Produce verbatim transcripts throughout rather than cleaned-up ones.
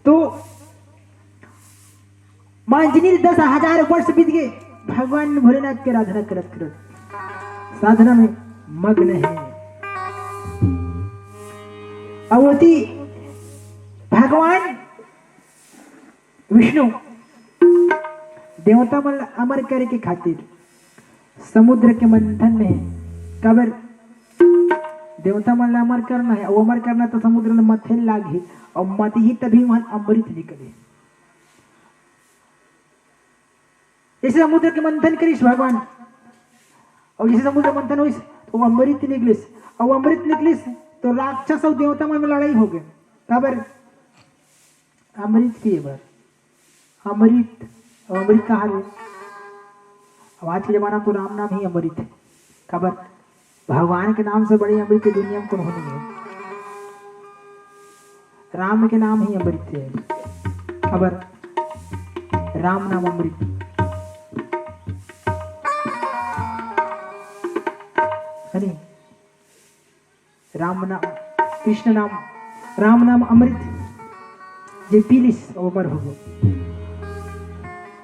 तो मांजनी दस हजार वर्ष बीत गए, भगवान भोलेनाथ के आराधना करत करत साधना में मग्न हे। अउ ओती भगवान विष्णु देवता मन ला अमर करे के खातिर समुद्र के मंथन में हे। काबर देवता मन ला अमर करना हे, अउ अमर करना तो समुद्र में मथे लागही, अउ मथही तभी वहां अमृत निकले। जैसे समुद्र के मंथन करिस भगवान, अउ जैसे समुद्र मंथन होइस, तो वो अमृत निकलिस, अउ अमृत निकलिस, तो राक्षस अउ देवता मन में लड़ाई हो गए। काबर? अमृत पिए बर। अमृत, अउ अमृत कहाँ ले? अब आज के जमाना में तो राम नाम ही अमृत हे। काबर? भगवान के नाम से बड़े अमृत के दुनिया में कोनो नहीं हे। राम के नाम ही अमृत हे। काबर? राम नाम अमृत हे नहीं? राम नाम, कृष्ण नाम, राम नाम अमृत, जे पी लिस, वो अमर हो गए।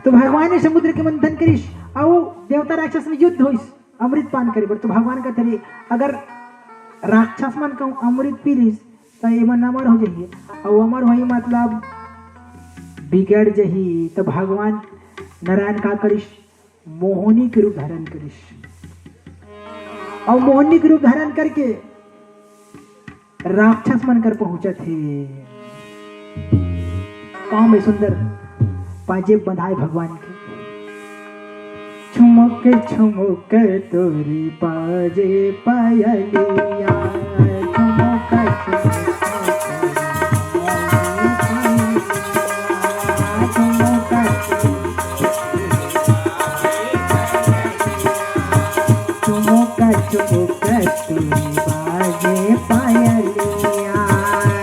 तो भगवान ने समुद्र के मंथन करिस, अउ देवता राक्षस में युद्ध होइस, अमृत पान करे बर। तो भगवान कहते रहे, अगर राक्षस मन कहूँ अमृत पी लिस, तो ये मन अमर हो जाही, अउ अमर होही मतलब बिगड़ जाही। तो भगवान नारायण का करिस, मोहनी के रूप धारण करिस, अउ मोहनी के रूप धारण करके राक्षस मन कर पहुंचत हे। काम में सुंदर पाजेब बंधाए भगवान के। झुमुक झुमुक तोरी बाजे पायलिया, झुमुक झुमुक तोरी बाजे पायलिया, झुमुक झुमुक झुमुक तोरी बाजे पायलिया,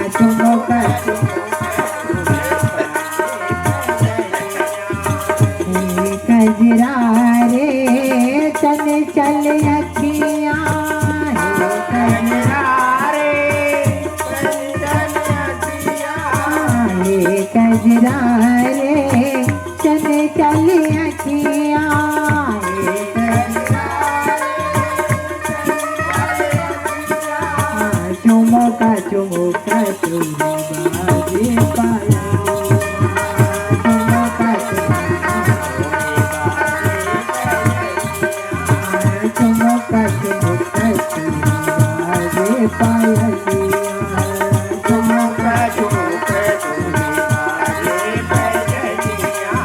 झुमुक झुमुक। हे कजरा रे चंचल अखियाँ, हे कजरा रे चंचल अखियाँ, हे कजरा रे चंचल अखियाँ, हे कजरा रे चंचल अखियाँ। झुमुका झुमुका तोरी बाजे पायलिया, झुमुका झुमुका तोरी बाजे पायलिया, झुमुका झुमुका तोरी बाजे पायलिया, झुमुका झुमुका तोरी बाजे पायलिया।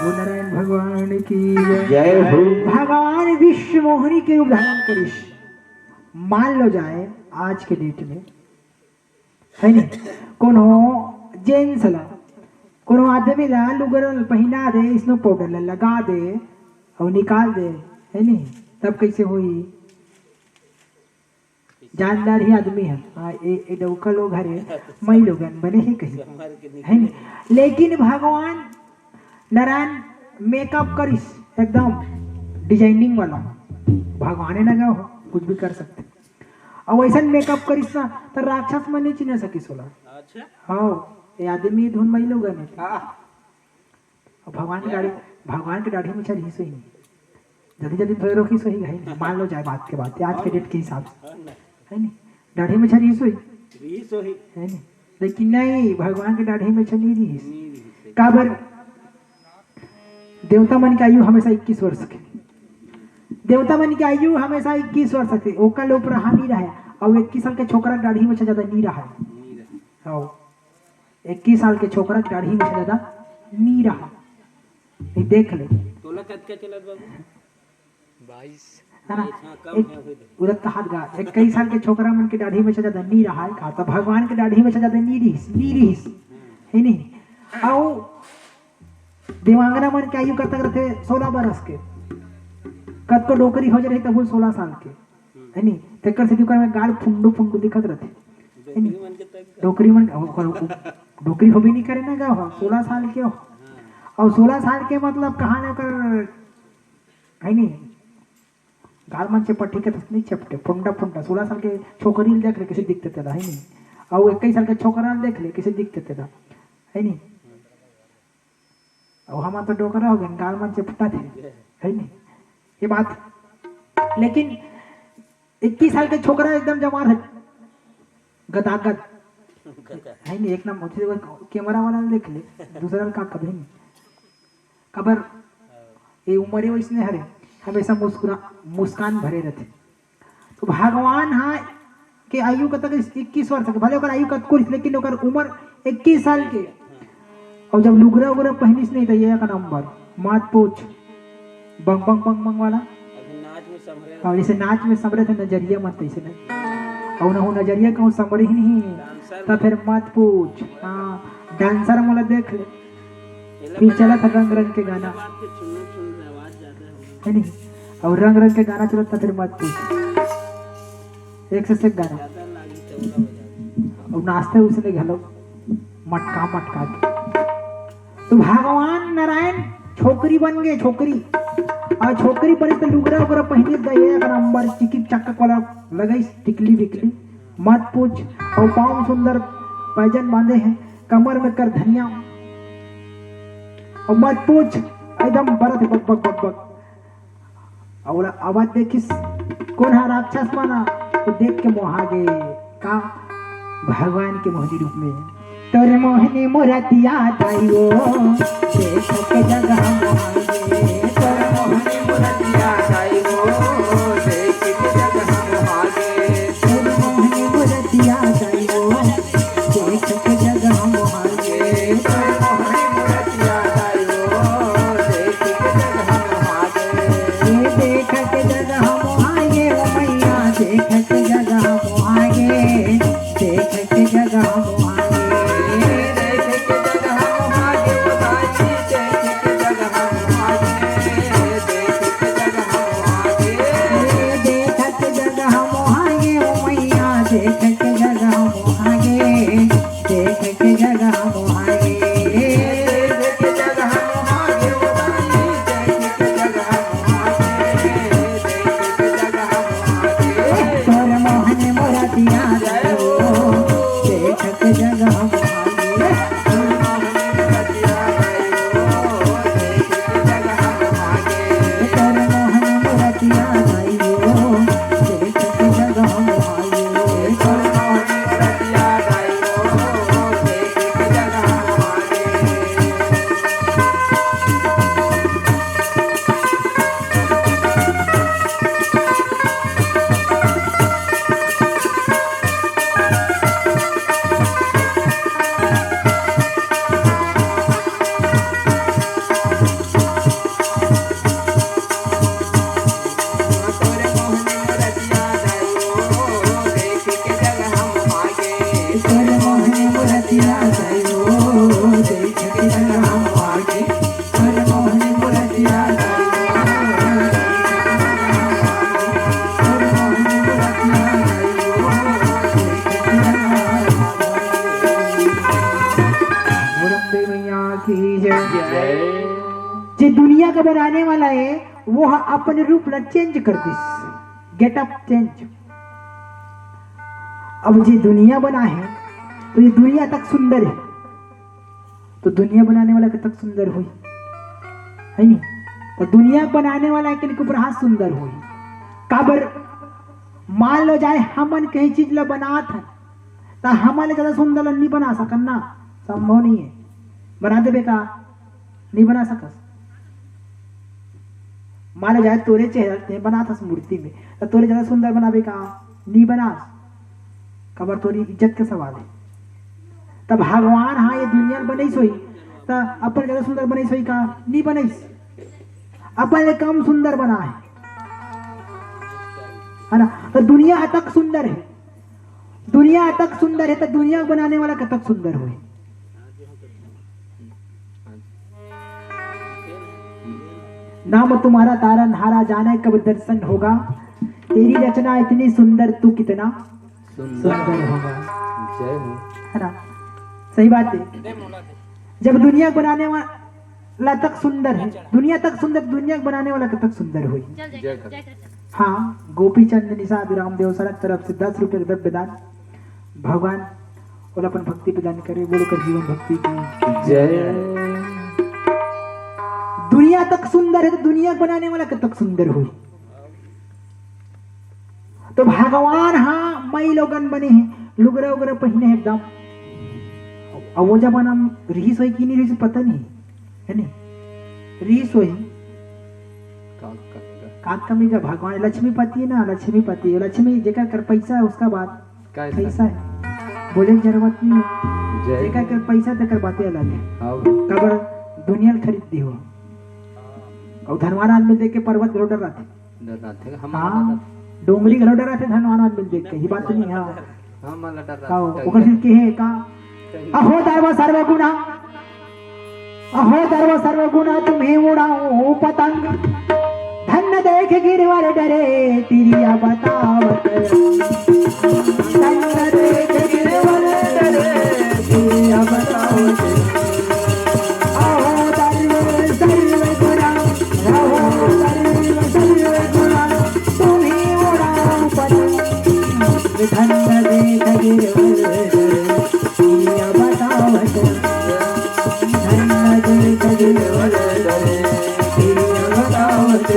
नारायण भगवान की जय। जय हो। भगवान विश्व मोहनी के रूप धारण करिस। मान लो जाए आज के डेट में, है नी, कोनो जेंट्स ला, कोनो आदमी ला लुगरा ल पहिना दे, स्नो पाउडर ला लगा दे, अउ निकाल दे, है नी, तब कैसे होई? जानदार ही आदमी है। हाँ, ए, ए डौका लोग हरे, मई लोगन बने ही कही, है नी। लेकिन भगवान नारायण मेकअप करिस एकदम डिजाइनिंग वाला, भगवाने ना गए हो, कुछ भी कर सकते। अउ वैसन मेकअप करिस ना, त राक्षस मन नहीं चिन्ह सकिस ओला। अच्छा। हाँ, ये आदमी धुन मई लोगन हे। हाँ। अब भगवान के दाढ़ी, भगवान के दाढ़ी में छर हिसो ही नहीं। जल्दी जल्दी धोए रोकी सो ही है नहीं। मान लो जाए बात के बात, आज के डेट के हिसाब से। हाँ ना। है नहीं? दाढ़ी में छर हिसो ही। हिसो ही। है नहीं? लेकिन नहीं, भगवान के डाढ़ी में छनी रहिस। काबर? देवता मन के आयु हमेशा इक्कीस वर्ष के, देवता मन के आयु हमेशा इक्कीस वर्ष के, ओकर ले ऊपर हानि रहे। और इक्कीस साल के छोकरा के डाढ़ी में ज्यादा नहीं रहा। हाँ, इक्कीस साल के छोकरा के डाढ़ी में ज्यादा नहीं रहा। ये देख ले। तोला कतका चलत बाबू? बाईस। है ना? हाँ, कम एक, है, उधर कहा गा, इक्कीस साल के छोकरा मन के डाढ़ी में ज्यादा नहीं रहा है का? तो भगवान के डाढ़ी में ज्यादा नहीं रहिस, नहीं रहिस। है नहीं? आओ, देवांगना मन के आयु कतक रथे? सोलह बरस के। कतको डोकरी हो जाए तब वो सोलह साल के। है नहीं? तेकर से दुकान में गाल फुंडू फुंडू दिखत रथे। है नहीं? डोकरी मन, डोकरी हो भी नहीं करे ना गा, हो, सोलह साल के हो। और सोलह साल के मतलब कहाँ ले ओकर, है नहीं? गाल मन चपट्टी के तो नहीं चपटे, फुंडा फुंडा। सोलह साल के छोकरी ल देख ले, कैसे दिखते तेला, है नहीं? और इक्कीस साल के छोकरा ल देख ले, कैसे दिखते तेला, है नहीं? और हम तो डोकरा हो गए, गाल मन चपटा थे, है नहीं? ये बात। लेकिन इक्कीस साल के छोकरा एकदम जवान है, गदागद, है नहीं? एक नंबर। कैमरा वाला ल देख ले, दूसरा का कभी नहीं। काबर? ये उम्र ही वैसने हरे, हमेशा मुस्कुरा, मुस्कान भरे रहते। तो भगवान हा के आयु कतक? इक्कीस वर्ष के। भले ओकर आयु कतको रहिस, लेकिन ओकर उम्र इक्कीस साल के। और जब लुगरा उगरा पहनिस नहीं, तो ये एक नंबर, मत पूछ, बंग बंग बंग बंग वाला। अभी नाच में संभरे और जैसे नाच में संभरे थे नजरिया मत, तैसे नहीं। और ना हो नजरिया कहूँ संभरे ही नहीं, तो फिर मत पूछ। हाँ, डांसर मोला देख ले, फिर चला था रंग रंग के गाना, है नहीं? और रंग रंग के गाना चलत था, फिर मत पूछ। एक से एक गाना। और नाचते उसने घलो मटका मटका के। तो भगवान नारायण छोकरी बन गए, छोकरी। और छोकरी बने तो लुगरा उगरा पहने गए, एक नंबर चिकिक चकक वाला लगाई, टिकली विकली, मत पूछ। और पाँव सुंदर पैजन बांधे हैं, कमर में कर धनिया, और मत पूछ, एकदम बरत बक बक बक बक। और अब देखिस कोन हा राक्षस बना, तो देख के मोहा गे का भगवान के मोहनी रूप में। तोर मोहनी मूरतिया दाई ओ, देख के जग हम मोहा गे। तोर मोहनी मूरतिया दाई ओ, देख के जग हम मोहा गे। तोर मोहनी मूरतिया दाई ओ, देख के जग हम मोहा गे। तोर मोहनी मूरतिया दाई ओ, देख के जग हम मोहा गे। ये देख के जग हम मोहा गे, ओ मैया, देख के जग हम मोहा गे, देख के जग हम मोहा गे। देख के जग हम मोहा गे, ओ दाई, देख के जग हम मोहा गे, देख के जग हम मोहा गे। ये देख के जग हम मोहा गे, ओ मैया, देख के जग हम मोहा गे, देख के जग हम मोहा गे। तोर मोहन मोरतिया दाई ओ, देख के जग हम मोहा गे। तोर मोहन मोरतिया दाई ओ, देख के जग हम मोहा गे। अम्बे मैया की जय। जे दुनिया का बनाने वाला है, वो ह अपन रूप ला चेंज कर दिस, गेटअप चेंज। अब जे दुनिया बना है, तो ये दुनिया तक सुंदर है, तो दुनिया बनाने वाला कतक सुंदर होही, है नहीं? तो दुनिया बनाने वाला एक ऊपर हाथ सुंदर होही। काबर? मान लो जाए हमन कहीं चीज ला बनात हन, त हमन ले ज्यादा सुंदर ल नी बना सकन ना, संभव नहीं है। बना देबे का? नी बना सकस। मान ले जाए तोरे चेहरा ते बनाथस मूर्ति में, त तोरे ज्यादा सुंदर बनाबे का? नी बनास। काबर? तोरी इज्जत के सवाल है। त भगवान ह ये दुनिया ल बनइस होही, त अपन ज्यादा सुंदर बनइस होही का? नी बनइस। अपन ले कम सुंदर बना है, है ना? त दुनिया अतक सुंदर है, दुनिया अतक सुंदर है, त दुनिया बनाने वाला कतक सुंदर होही? नाम तुम्हारा तारनहारा, जाने कब दर्शन होगा। तेरी रचना इतनी सुंदर, तू कितना सुंदर। सुंदर होगा। जय हो। है ना? सही बात है। जब दुनिया बनाने वाला तक सुंदर है, दुनिया तक सुंदर, दुनिया बनाने वाला कतक सुंदर होही? जय कर। हाँ, गोपीचंद निषाद रामदेव सरक तरफ से दस रुपए के द्रव्य दान। भगवान ओला अपन भक्ति प्रदान करे, बोलो कर जीवन भक्ति की। जय। दुनिया तक सुंदर है, त दुनिया बनाने वाला कतक सुंदर होही? त भगवान ह मई लोगन बने हे, लुगरा उगरा पहिने हे एकदम। अउ वो जमाना म रिहिस होही कि नहीं रिहिस, पता नहीं, है नहीं? रिहिस होही। का, का, का? का कमी का? भगवान लक्ष्मीपति है ना, लक्ष्मीपति, लक्ष्मी जेकर कर पैसा है, उसका बात का ऐसा? पैसा है, बोले के जरूरत नहीं है। जय। जेकर कर पैसा, तेकर बातें अलग है। हाँ। काबर? दुनिया ल खरीद दी हो। अउ धनवान आदमी देख के पर्वत घलो डर्राथे। डर्राथे, हम हाँ, डर्राथे। डोंगरी घलो डर्राथे धनवान आदमी देख के, ये बात नहीं है। हम डर्राथे। का ओकर सिर के है का? अहो दर्व सर्वगुण, अहो दर्व सर्वगुण तुम्हें उड़ाऊं पतंग। धन देख गिरवर डरे तिरिया बतावत। धन देख गिरवर डरे तिरिया बतावत। अहो दर्व सर्वगुण, अहो दर्व सर्वगुण तुम्हें उड़ाऊं पतंग। धन देख गिरवर डरे तिरिया बतावत। धन देख गिरवर डरे तिरिया बतावत।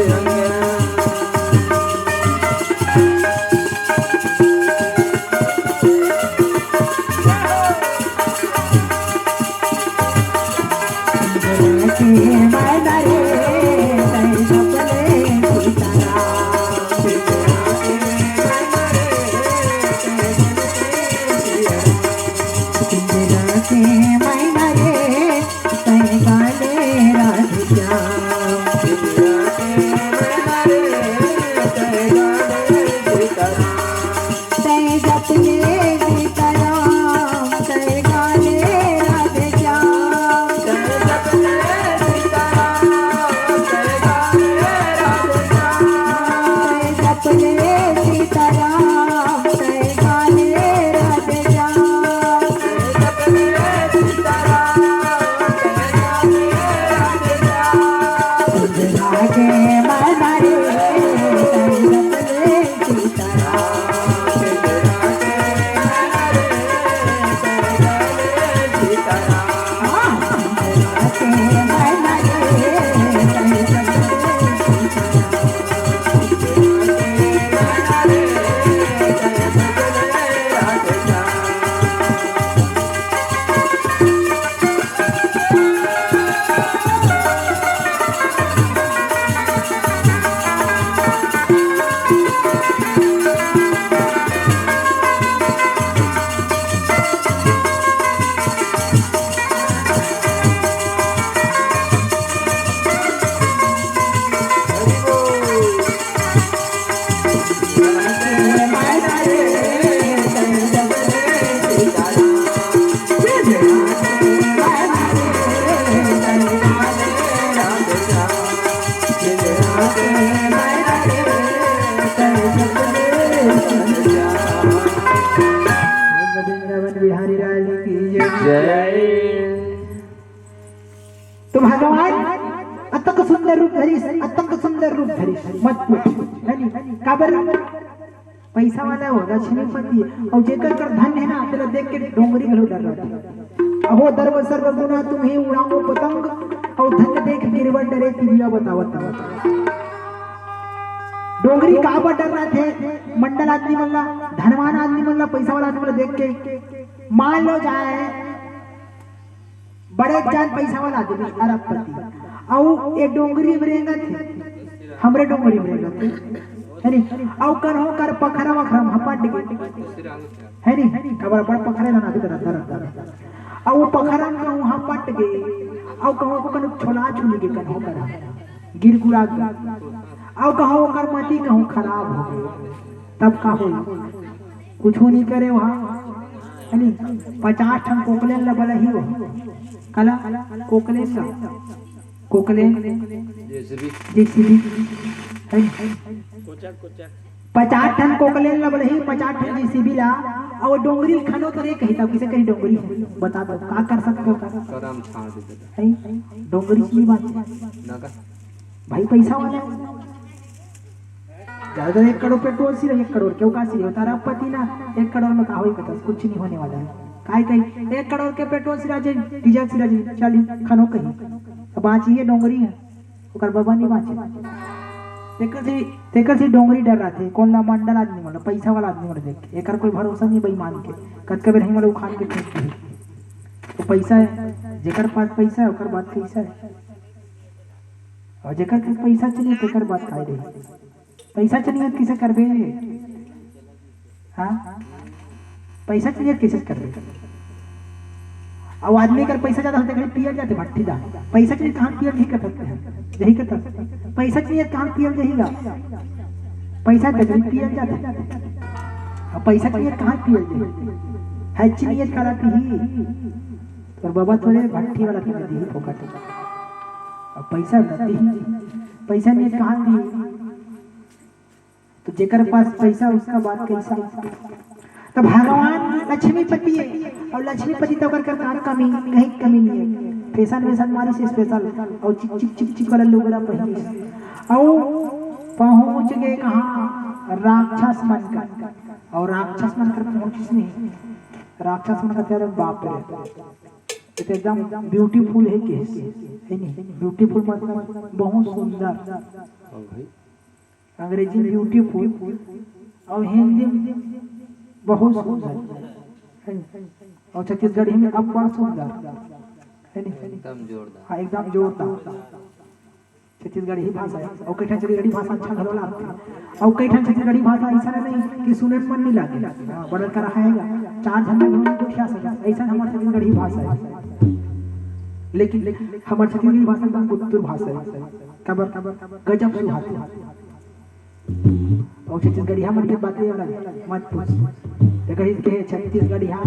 वृंदावन बिहारी लाल की जय। जय। तो भगवान अतक सुंदर रूप धरिस, अतक सुंदर रूप धरिस, मत पूछ, है नी? काबर? पैसा वाला हो, लक्ष्मीपति, अउ जेकर कर धन है ना, तेला देख के डोंगरी घलो डर्राथे। अहो दर्व सर्वगुण तुम्हें उड़ाऊं पतंग, अउ धन देख गिरवर डरे तिरिया बतावत। डोंगरी काबर डर्राथे? मंडल आदमी मन ला, धनवान आदमी मन ला, पैसा वाला आदमी मन ला देख के मान लो जाए बड़े जान पैसा वाला आदमी, अरबपति, अउ ए डोंगरी में रेंगत हे, हमरे डोंगरी में रेंगत हे, है नी? अउ कन्हो कर पखरा वखरा में हपट गे, है नी? कबर बड़ पखरा ना अभी तरह तरह तरह। अउ वो पखरा में कहूँ हपट गे, अउ कहूँ को कनु छोला छुली गे कन्हो कर गिर गुरा गे, अउ कहूँ ओकर मती कहूँ खराब हो गे, तब का होई? कुछू नहीं करे वहाँ, है नी? पचास ठन कोकलेन ला बलही वो, कला कोकलेन ला, कोकलेन, जेसीबी। जेसीबी, है नी? पचास ठन कोकलेन ला बलही, पचास ठन जेसीबी ला, अउ डोंगरी खनो तो रे कही, तब किसे कही डोंगरी है? बता दो, का कर सकते हो का? करम छाड़ देते। है? डोंगरी की बात है। ना का? भाई पैसा वाला है। ज्यादा एक करोड़ पेट्रोल सिरा, एक करोड़ क्यों का सिरा? तारा पति ना, एक करोड़ में का होई कतस? कुछ नहीं होने वाला है। काय कही, एक करोड़ के पेट्रोल सिरा जे, डीजल सिरा जे, चली, खनो कही। अब बाँची ये डोंगरी है, ओकर बाबा नहीं बाँचे। तेकर से, तेकर से डोंगरी डर रहा थे, कौन ला मंडल आदमी वाला, पैसा वाला आदमी वाला देख के। एकर कोई भरोसा नहीं बेईमान के, कतका बेर हिंगल उखान के फेंक दे। तो पैसा है, जेकर पास पैसा है, ओकर बात कैसा है? अउ जेकर के पैसा चाहिए, तेकर बात काय रही। पैसा चाहिए, किसे करबे? हाँ? पैसा चाहिए, किसे करबे? अउ आदमी कर पैसा ज्यादा होथे, कहीं पियल जाथे भट्टी दा। पैसा चाहिए, कहाँ पियल नहीं कर सकते हैं? यही करता। पैसा चाहिए, कहाँ पियल जाएगा? पैसा तो कहीं पियल जाथे। अउ पैसा चाहिए, कहाँ पियल जाए? है चाहिए, करा पीही। तोर बाबा तोरे भट्टी वाला पी दी फोकट। अउ पैसा तो दी, पैसा नहीं कहाँ दी? तो जेकर पास पैसा, उसका बात कैसा? तो भगवान लक्ष्मीपति है, अउ लक्ष्मीपति तो ओकर कर का कमी, कहीं कमी नहीं है। फैशन वैशन मारिस स्पेशल, अउ चिक चिक चिक चिक वाला लुगरा पहिनिस, अउ पहुंच गे कहाँ? राक्षस मन कर। अउ राक्षस मन कर पहुंचिस नहीं, राक्षस मन कर तेरे बाप रे, ये तो एकदम ब्यूटीफुल है, केस है नहीं? ब्यूटीफुल मतलब बहुत सुंदर। अंग्रेजी में ब्यूटीफुल अउ हिंदी में बहुत सुंदर, है नहीं? अउ छत्तीसगढ़ी में अब्बड़ सुंदर, है नहीं? एकदम जोरदार। हाँ, एकदम जोरदार। छत्तीसगढ़ी भाषा है। अउ कई ठन छत्तीसगढ़ी भाषा अच्छा घलो लागथे। अउ कई ठन छत्तीसगढ़ी भाषा ऐसा नहीं कि सुने में मन नहीं लागे। हाँ, बड़ा कर आएगा। चार झन में घलो गोठिया सकत। ऐसा हमर छत्तीसगढ़ी भाषा है। लेकिन हमर छत्तीसगढ़ी भाषा एकदम उत्तुर भाषा है। काबर, काबर, गजब सुहाथे। अउ छत्तीसगढ़िया मन के बातें अलग, मत पूछ। ते कहिस के छत्तीसगढ़िया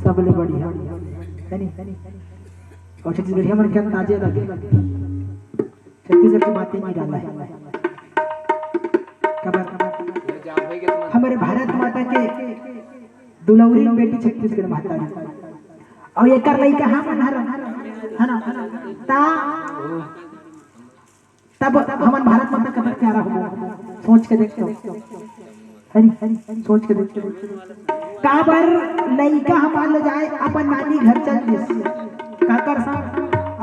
सबले बढ़िया, है नी? अउ छत्तीसगढ़िया मन के अंदाजे अलग है। छत्तीसगढ़ के बातें निराला है। काबर? हमर भारत माता के दुलौरी बेटी छत्तीसगढ़ महतारी। अउ एकर लइका हमन हरन, है ना? ता तब हमन भारत माता कतक प्यारा होबो, सोच के देख तो। हरी, सोच के देख तो। काबर लइका ह मान लो जाए अपन नानी घर चल दिस, काकर संग?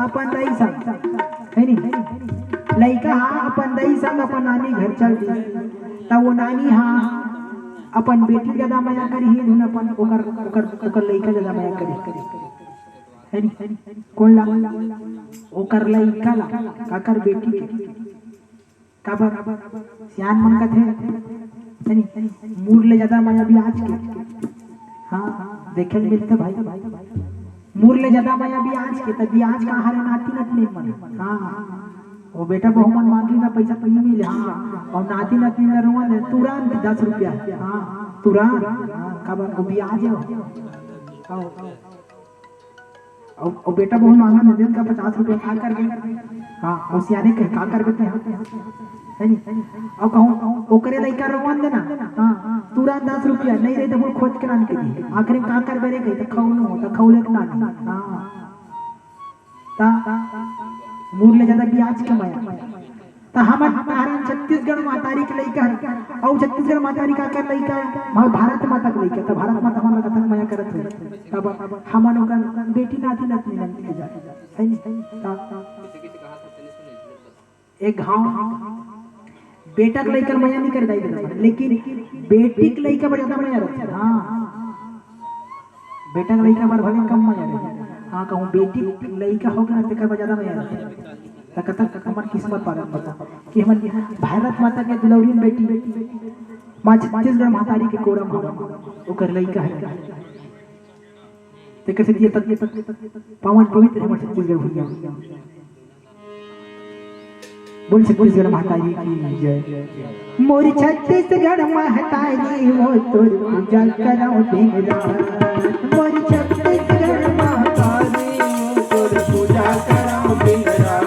अपन दाई संग, है नी? लइका ह अपन दाई संग अपन नानी घर चल दिस, त वो नानी ह अपन बेटी ज्यादा मया करही, धुन अपन ओकर, ओकर, ओकर लइका ज्यादा मया करही। है नी? कोन ला? ओकर लइका ला, काकर बेटी के। काबर? सियान मन कथे, है नी? मूर ले ज्यादा मया बियाज के। हाँ, देखे ल मिलथे भाई। मूर ले ज्यादा मया बियाज के, त बियाज का हरे नाती नतनी मन। हाँ, वो बेटा बहू मन मांगी ना पैसा तो नहीं मिले। हाँ, अउ नाती नतनी ला रोवन दे, तुरंत दस रुपया। हाँ, तुरंत। हाँ, काबर? वो बियाज है वो। अउ, अउ, अउ बेटा बहू मांगा न दिन का पचास रुपया, का करबे? हाँ, अउ सियाने कहे, का करबे ते? है नी? अउ कहूँ, ओकरे लइका रोवन देना, हाँ, तुरंत दस रुपया, नहीं रही तो बोल खोज के लान के दी। आखिरी में का करबे रे कही, तो खौनो, तो खौले के लान। हाँ। ता मूर ले ज्यादा बियाज के मया। त हमन, हमन छत्तीसगढ़ महतारी के लइका हन, अउ छत्तीसगढ़ महतारी काकर लइका? भा-, भारत माता के लइका। त भारत माता हमन ला कतक मया करत हे, तब हमन ओकर बेटी नाती नतनी नंद के जात, है नी? त एक घाव बेटा के लइका मया नहीं कर दाई दे, लेकिन बेटी के लइका पर ज्यादा मया रथे। हाँ, बेटा के लइका बर भले कम मया रही, हाँ कहूँ बेटी लइका हो गया तेकर बर ज्यादा मया रही। त कतक हमर किस्मत वाला बता कि हमन भारत माता के दुलौरिन बेटी माँ छत्तीसगढ़ महतारी के कोरा माँ ओकर लइका है। तेकर सेती ये तक पावन पवित्र हमर छत्तीसगढ़ भुइयां। बोल छत्तीसगढ़ महतारी की जय। मोर छत्तीसगढ़ महतारी वो तोर पूजा करौं दिन रात। मोर छत्तीसगढ़ महतारी वो तोर पूजा करौं दिन रात।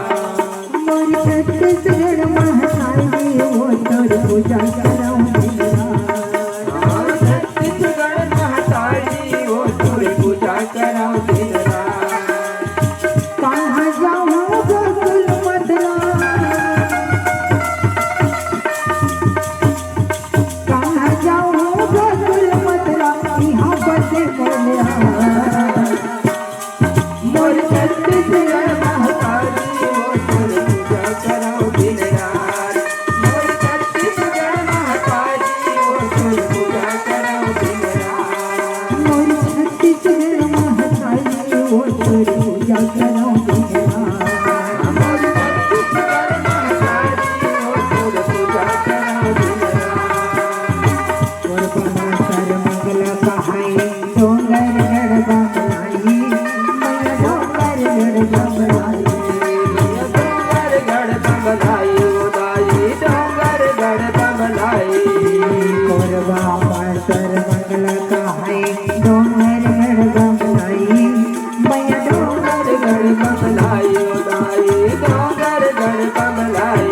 मोर छत्तीसगढ़ महतारी वो तोर पूजा करौं दिन रात। छत्तीसगढ़ महतारी वो तोर पूजा करौं दिन रात। कहाँ जाऊँ गोकुल मथुरा, कहाँ जाऊँ गोकुल मथुरा, इहाँ बसे मोर मोर छत्तीसगढ़ महतारी वो तोर पूजा करौं दिन रात। मोर छत्तीसगढ़ महतारी वो तोर पूजा करौं दिन रात। मोर छत्तीसगढ़ महतारी वो तोर पूजा करौं दिन रात। मोर छत्तीसगढ़ महतारी वो तोर पूजा करौं दिन रात। तोर बना सर्वमंगल कहाई, डोंगरगढ़ बमलाई, मैया डोंगरगढ़ बमलाई। डोंगरगढ़ बमलाई, ओ दाई, डोंगरगढ़ बमलाई। कोरबा मा सर्वमंगल कहाई, डोंगरगढ़ बमलाई, मैया डोंगरगढ़ बमलाई, ओ दाई, डोंगरगढ़ बमलाई।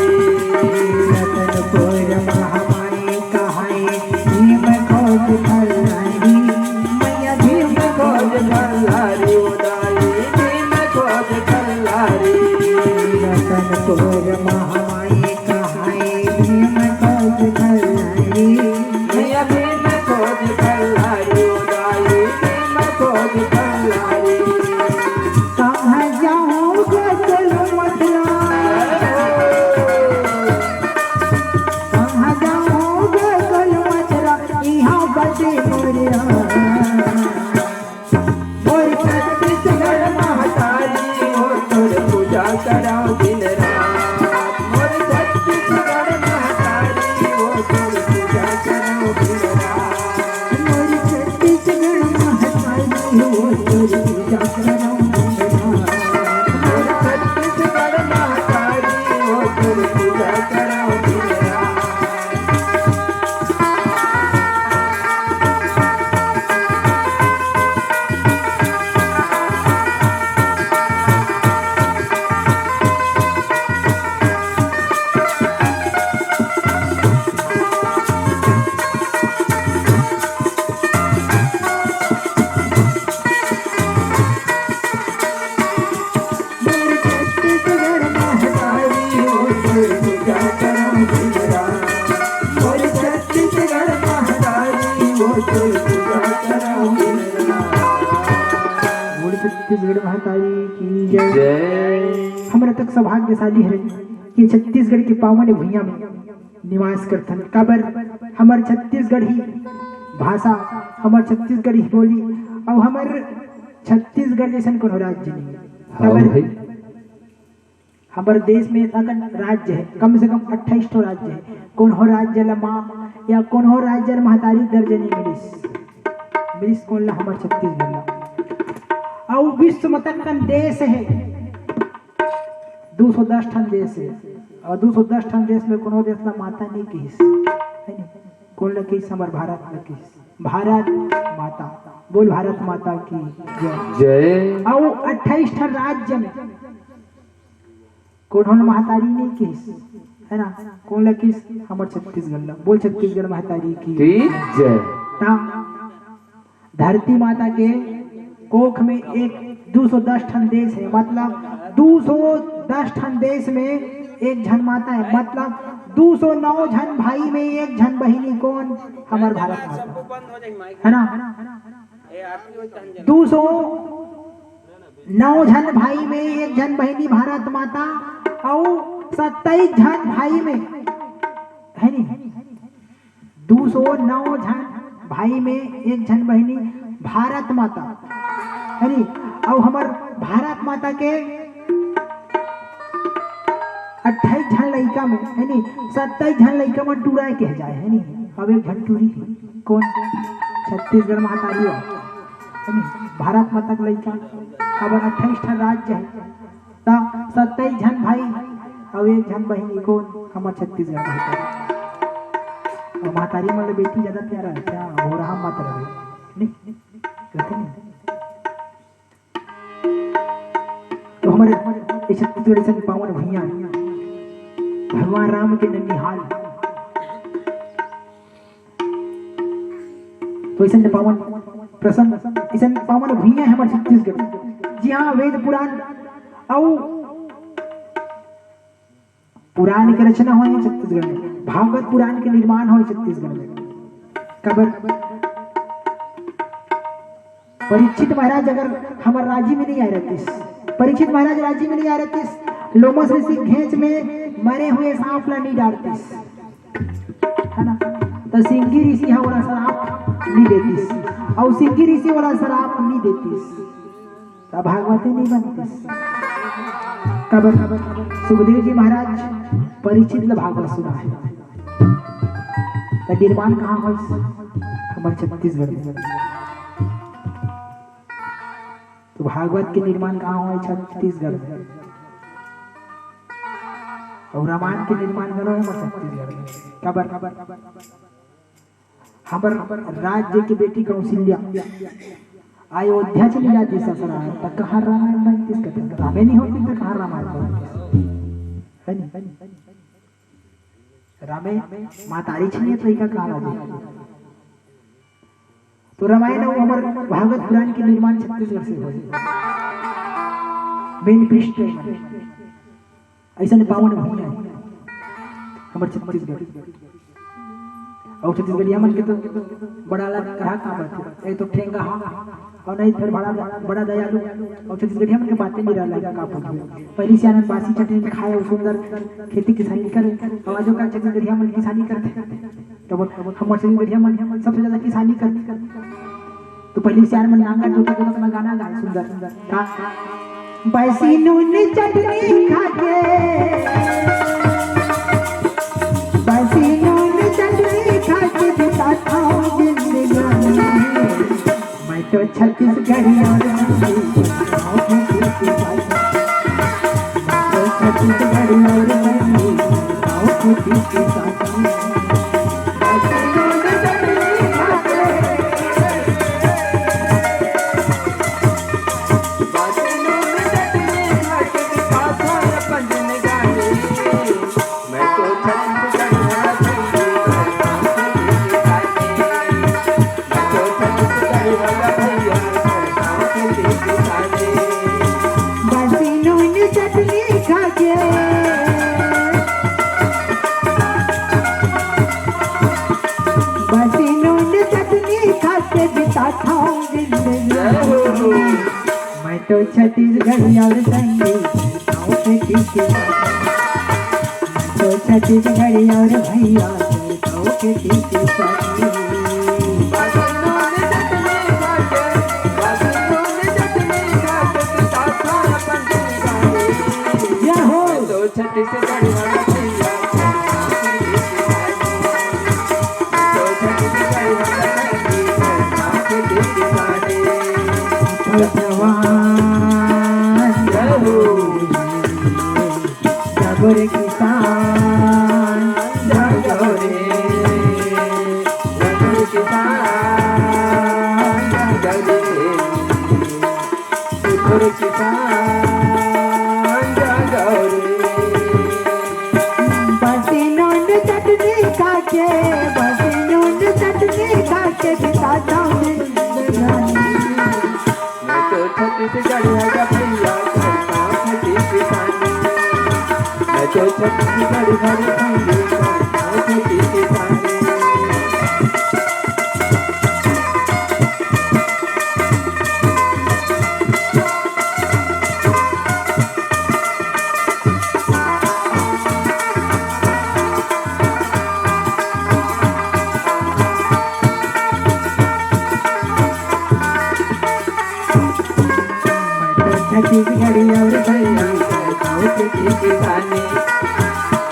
रतनपुर महामाई कहाई, भीम खोज फरहारी, मैया भीम खोज फरहारी, ओ दाई भीम खोज फरहारी। रतनपुर महामाई कहाई, भीम खोज फरहारी, मैया भीम खोज फरहारी, ओ दाई भीम खोज फरहारी। कहाँ जाऊँ गोकुल मथुरा, कहाँ जाऊँ गोकुल मथुरा, इहाँ बसे मोर राम। मोर छत्तीसगढ़ महतारी वो तोर पूजा करौं दिन रात। मोर छत्तीसगढ़ महतारी वो तोर पूजा करौं दिन रात। मोर छत्तीसगढ़ महतारी वो तोर पूजा करौं दिन रात। मोर छत्तीसगढ़ महतारी वो तोर पूजा करौं दिन रात। बोल छत्तीसगढ़ महतारी की जय। जय। हमर अतक सौभाग्यशाली हरे कि छत्तीसगढ़ के पावन भुइयां में निवास करथन। काबर हमर छत्तीसगढ़ी भाषा, हमर छत्तीसगढ़ी बोली, अउ हमर छत्तीसगढ़ जइसन कोनो राज्य नहीं। हाँ काबर भाई। हमर देश में अतकन राज्य हे, कम से कम अट्ठाईस ठो राज्य हे। कोनो राज्य ला माँ या कोनो राज्य ला महतारी दर्जा नहीं मिलिस, मिलिस कोन ला? हमर छत्तीसगढ़ ला। अउ विश्व में अतकन देश हे, दू सौ दस ठन देश हे, अउ दू सौ दस ठन देश में कोनो देश ला माता नहीं किहिस, हे नहीं? कोन ला किहिस? हमर भारत ला किहिस, भारत माता। बोल भारत माता की जय। जय। अउ अट्ठाईस ठन राज्य में कोनो महतारी नहीं किहिस, हे ना? कोन ला किहिस? हमर छत्तीसगढ़ ला। बोल छत्तीसगढ़ महतारी की की जय। ता धरती माता के कोख में एक दू सौ दस ठन देश हे, मतलब दू सौ दस ठन देश में एक झन माता हे, मतलब दू सौ नौ झन भाई में एक झन बहिनी। कोन? हमर भारत माता, हे ना? दू सौ नौ झन भाई में एक झन बहिनी भारत माता, अउ सत्ताईस झन भाई में, हे नहीं, दू सौ नौ झन भाई में एक झन बहिनी, भारत माता, है नी? अउ हमर भारत माता के अट्ठाईस झन लइका में, है नी, सत्ताईस झन लइका मन टूरा कहे जाए, है नी? अब एक झन टूरी हे। कोन? छत्तीसगढ़ महतारी हो, है नी? भारत माता के लइका, अब अट्ठाईस ठन राज्य हे, त सत्ताईस झन भाई अउ एक झन बहिनी, कोन? हमर छत्तीसगढ़ महतारी। अउ महतारी मन ले बेटी ज्यादा प्यारा हे, क्या? हो रहा मत रहे, नी? कहते नहीं। तो हमर, हमर ये छत्तीसगढ़ ऐसे पावन भुइयां, भगवान राम के ननिहाल, तो ऐसे पावन प्रसन्न, ऐसे पावन भुइयां हे हमर छत्तीसगढ़, जिहां वेद पुराण अउ पुराण के रचना होय हे छत्तीसगढ़ में, भागवत पुराण के निर्माण होय हे छत्तीसगढ़ में। काबर? परीक्षित महाराज अगर हमर राजी में नहीं आय रहतिस, परीक्षित महाराज राजी में नहीं आय रहतिस, लोमश ऋषि घेंच में मरे हुए सांप ला नहीं डारतिस, है ना? त सिंगी ऋषि ह ओला श्राप नहीं देतिस, अउ सिंगी ऋषि ओला श्राप नहीं देतिस। त भागवते नहीं बनतिस। काबर? सुखदेव जी महाराज परीक्षित ल भागवत सुनाय हे। त निर्माण कहाँ होइस? हमर छत्तीसगढ़ में। तो भागवत के निर्माण कहाँ होय? छत्तीसगढ़ में। अउ रामायण के निर्माण घलो हे हमर छत्तीसगढ़ में। काबर? हमर राज्य के बेटी कौशल्या अयोध्या चली जातिस ससुराल, त कहाँ रामायण बनतिस? कथे रामे नहीं होतिस, त कहाँ रामायण बनतिस? है नी? रामे महतारी छीने त इका कहाँ राजे? तो रामायण अउ हमर भागवत पुराण के निर्माण छत्तीसगढ़ से होय। मेन पृष्ठ हे। अइसन पावन भूमि हे हमर छत्तीसगढ़। अउ छत्तीसगढ़िया मन के तो बड़ा अलग तरह का बात हे। एक तो ठेंगा हा, अउ नहीं फिर बड़ा, बड़ा दयालु। अउ छत्तीसगढ़िया मन के बातें नहीं रहला का पूछबे। पहली से आनंद बासी चटनी खाए अउ सुंदर खेती किसानी करे। अउ आजो का छत्तीसगढ़िया मन किसानी करथे। तब हमर छत्तीसगढ़िया मन सबसे ज्यादा किसानी करथे। तो पहली सियार मन नांगर जोतत जोतत में गाना गाए सुंदर। का? बसी नून चटनी खाके, बसी नून चटनी खाके बिताता हूँ जिंदगानी। मैं तो छत्तीसगढ़ी और हिंदी, गाँव की बेटी साथी। मैं तो छत्तीसगढ़ी और हिंदी, गाँव की बेटी साथी। बसी नून चटनी खाके, बसी नून चटनी खाके बिताता हूँ जिंदगानी। मैं तो छत्तीसगढ़ी और संगी, गाँव के पीछे। मैं तो छत्तीसगढ़ी और भैया, गाँव के पीछे। जय हो। तो छत्तीसगढ़ वाला भैया, तो छत्तीसगढ़ वाला भैया, जवान। जय हो। जय हो रे किसान, जागो रे, जय हो रे किसान, जागो रे। उठो रे किसान, जागो रे। बसी नून चटनी खाके, बसी नून चटनी खाके बिताता हूँ जिंदगानी। मैं तो छत्तीसगढ़ है भैया, करता हूँ खेती किसानी। मैं तो छत्तीसगढ़ है भैया, करता हूँ खेती किसानी। छत्तीसगढ़ और भैया, करता हूँ खेती किसानी।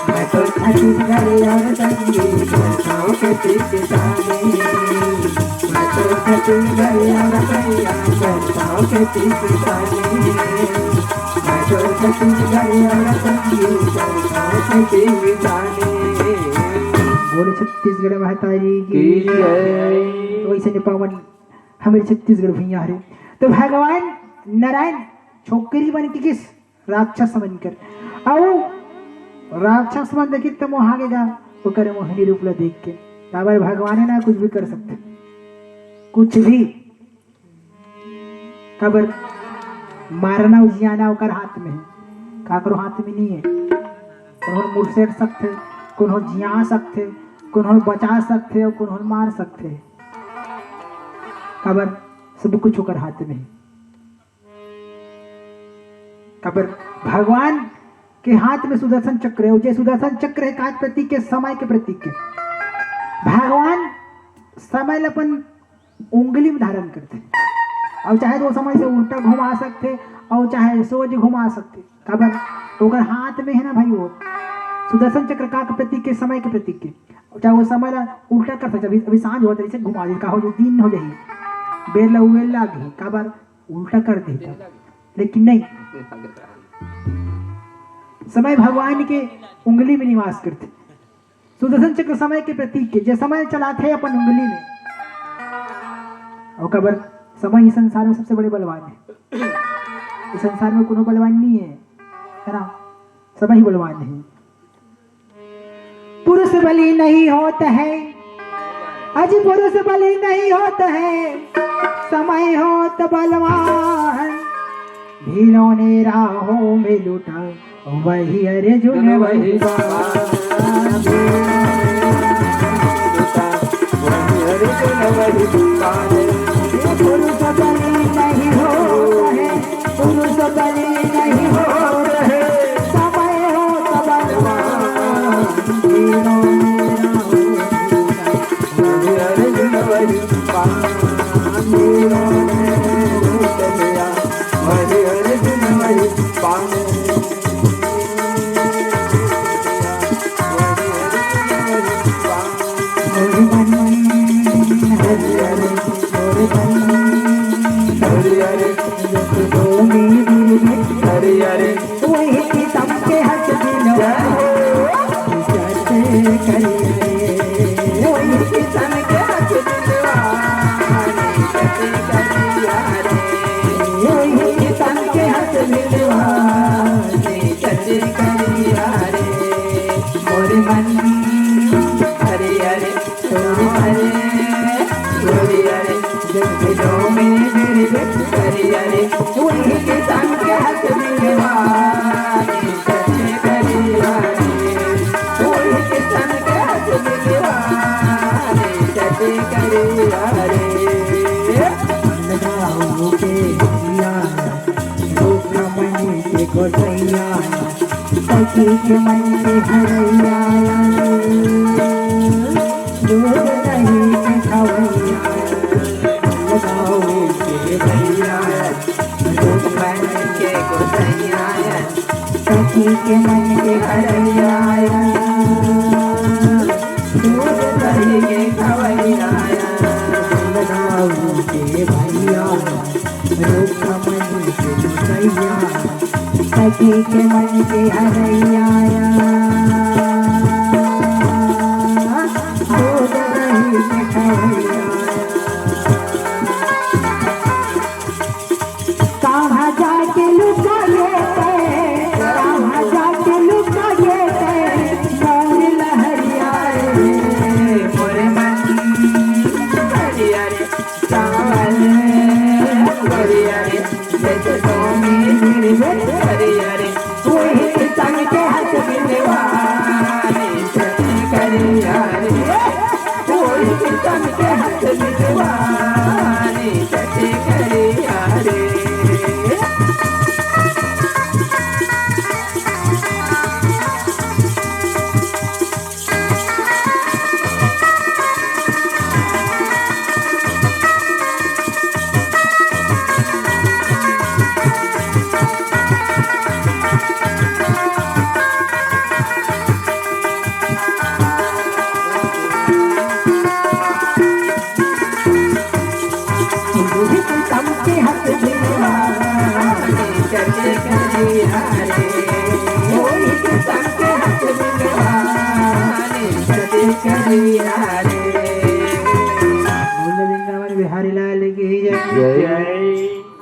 मैं तो छत्तीसगढ़ और संगीत करता हूँ खेती किसानी। मैं तो छत्तीसगढ़ और भैया, करता हूँ खेती किसानी। मैं तो छत्तीसगढ़ और संगीत करता हूँ खेती किसानी। बोले छत्तीसगढ़ महतारी की की जय। तो ऐसे ने पावन हमर छत्तीसगढ़ भुइयां हरे। तो भगवान नारायण छोकरी बन के गिस राक्षस मन कर, अउ राक्षस मन देखिस त मोहा गे गा ओकर मोहिनी रूप ला देख के। काबर भगवान हे ना, कुछ भी कर सकथे, कुछ भी। काबर मारना अउ जियाना ओकर हाथ में हे, काकरो हाथ में नहीं हे। कोनो ल मुरसेट सकथे, कोनो ल जिया सकथे, कोनो ल बचा सकथे अउ कोनो ल मार सकथे। काबर सब कुछ ओकर हाथ में हे। काबर भगवान के हाथ में सुदर्शन चक्र हे, अउ जे सुदर्शन चक्र हे, का के प्रतीक हे? समय के प्रतीक हे। भगवान समय ल अपन उंगली में धारण करथे, अउ चाहे तो समय से उल्टा घुमा सकथे, अउ चाहे सोझ घुमा सकथे। काबर? ओकर हाथ में हे ना भाई, वो सुदर्शन चक्र का के प्रतीक हे? समय के प्रतीक हे। चाहे वो समय ला उल्टा कर सकथे, अभी, अभी सांझ होत हे, इसे घुमा दे, का हो जाही, दिन हो जाही, बेर ला उबेर लागही, काबर? उल्टा कर देही त। लेकिन नहीं, समय भगवान के उंगली में निवास करथे। सुदर्शन चक्र समय के प्रतीक हे, जे समय चलाथे अपन उंगली में। अउ काबर? समय ही संसार में सबसे बड़े बलवान हे। इस संसार में कोनो बलवान नहीं हे, हे ना? समय ही बलवान हे। पुरुष बली नहीं होत हे, अजी पुरुष बली नहीं होत हे, समय होत बलवान। भीलों ने राहों में लूटा, वही अर्जुन वही बाण। वही अर्जुन वही बाण। पुरुष बली नहीं होत हे, पुरुष बली नहीं होत हे, समय होत बलवान। भीलों ने राहों में लूटा, वही अर्जुन वही बाण। भीलों ने लूट लिया, वही अर्जुन वही बाण। हरि हरि, हरि हरि, हरि हरि। वही किसम के हंस दिलवा, चट करिया रे। वही किसम के हंस दिलवा, चट करिया रे। वही किसम के हंस दिलवा, चट करिया रे। मोर मन, हरि हरि, तोर हरे, तोर हरे, जब दिलों में गिर गए हरि हरि, वही किसम के हंस दिलवा, चट करिया रे। वही किसम के हंस दिलवा, चट करिया रे। लगाओ के जिया, दुख मन के गोसैया, सखी के मन के हरैया, दूध दही के खवैया, लगाओ के भैया, दुख मन के गोसैया, सखी के मन के हरैया, दूध दही के खवैया, लगाओ के भैया, रुख मन के सैया, सखी के मन के हरैया, दूध दही के खवैया। कहाँ जाके लुका ये तैं, कहाँ जाके लुका ये तैं, मोर लहरिया रे। मोर मन हरिया रे, चावल गोरिया रे, जैसे सोनी गिरवे हरिया रे, वही किसम के हंस दिलवा रे, चट करिया रे, वही किसम के हंस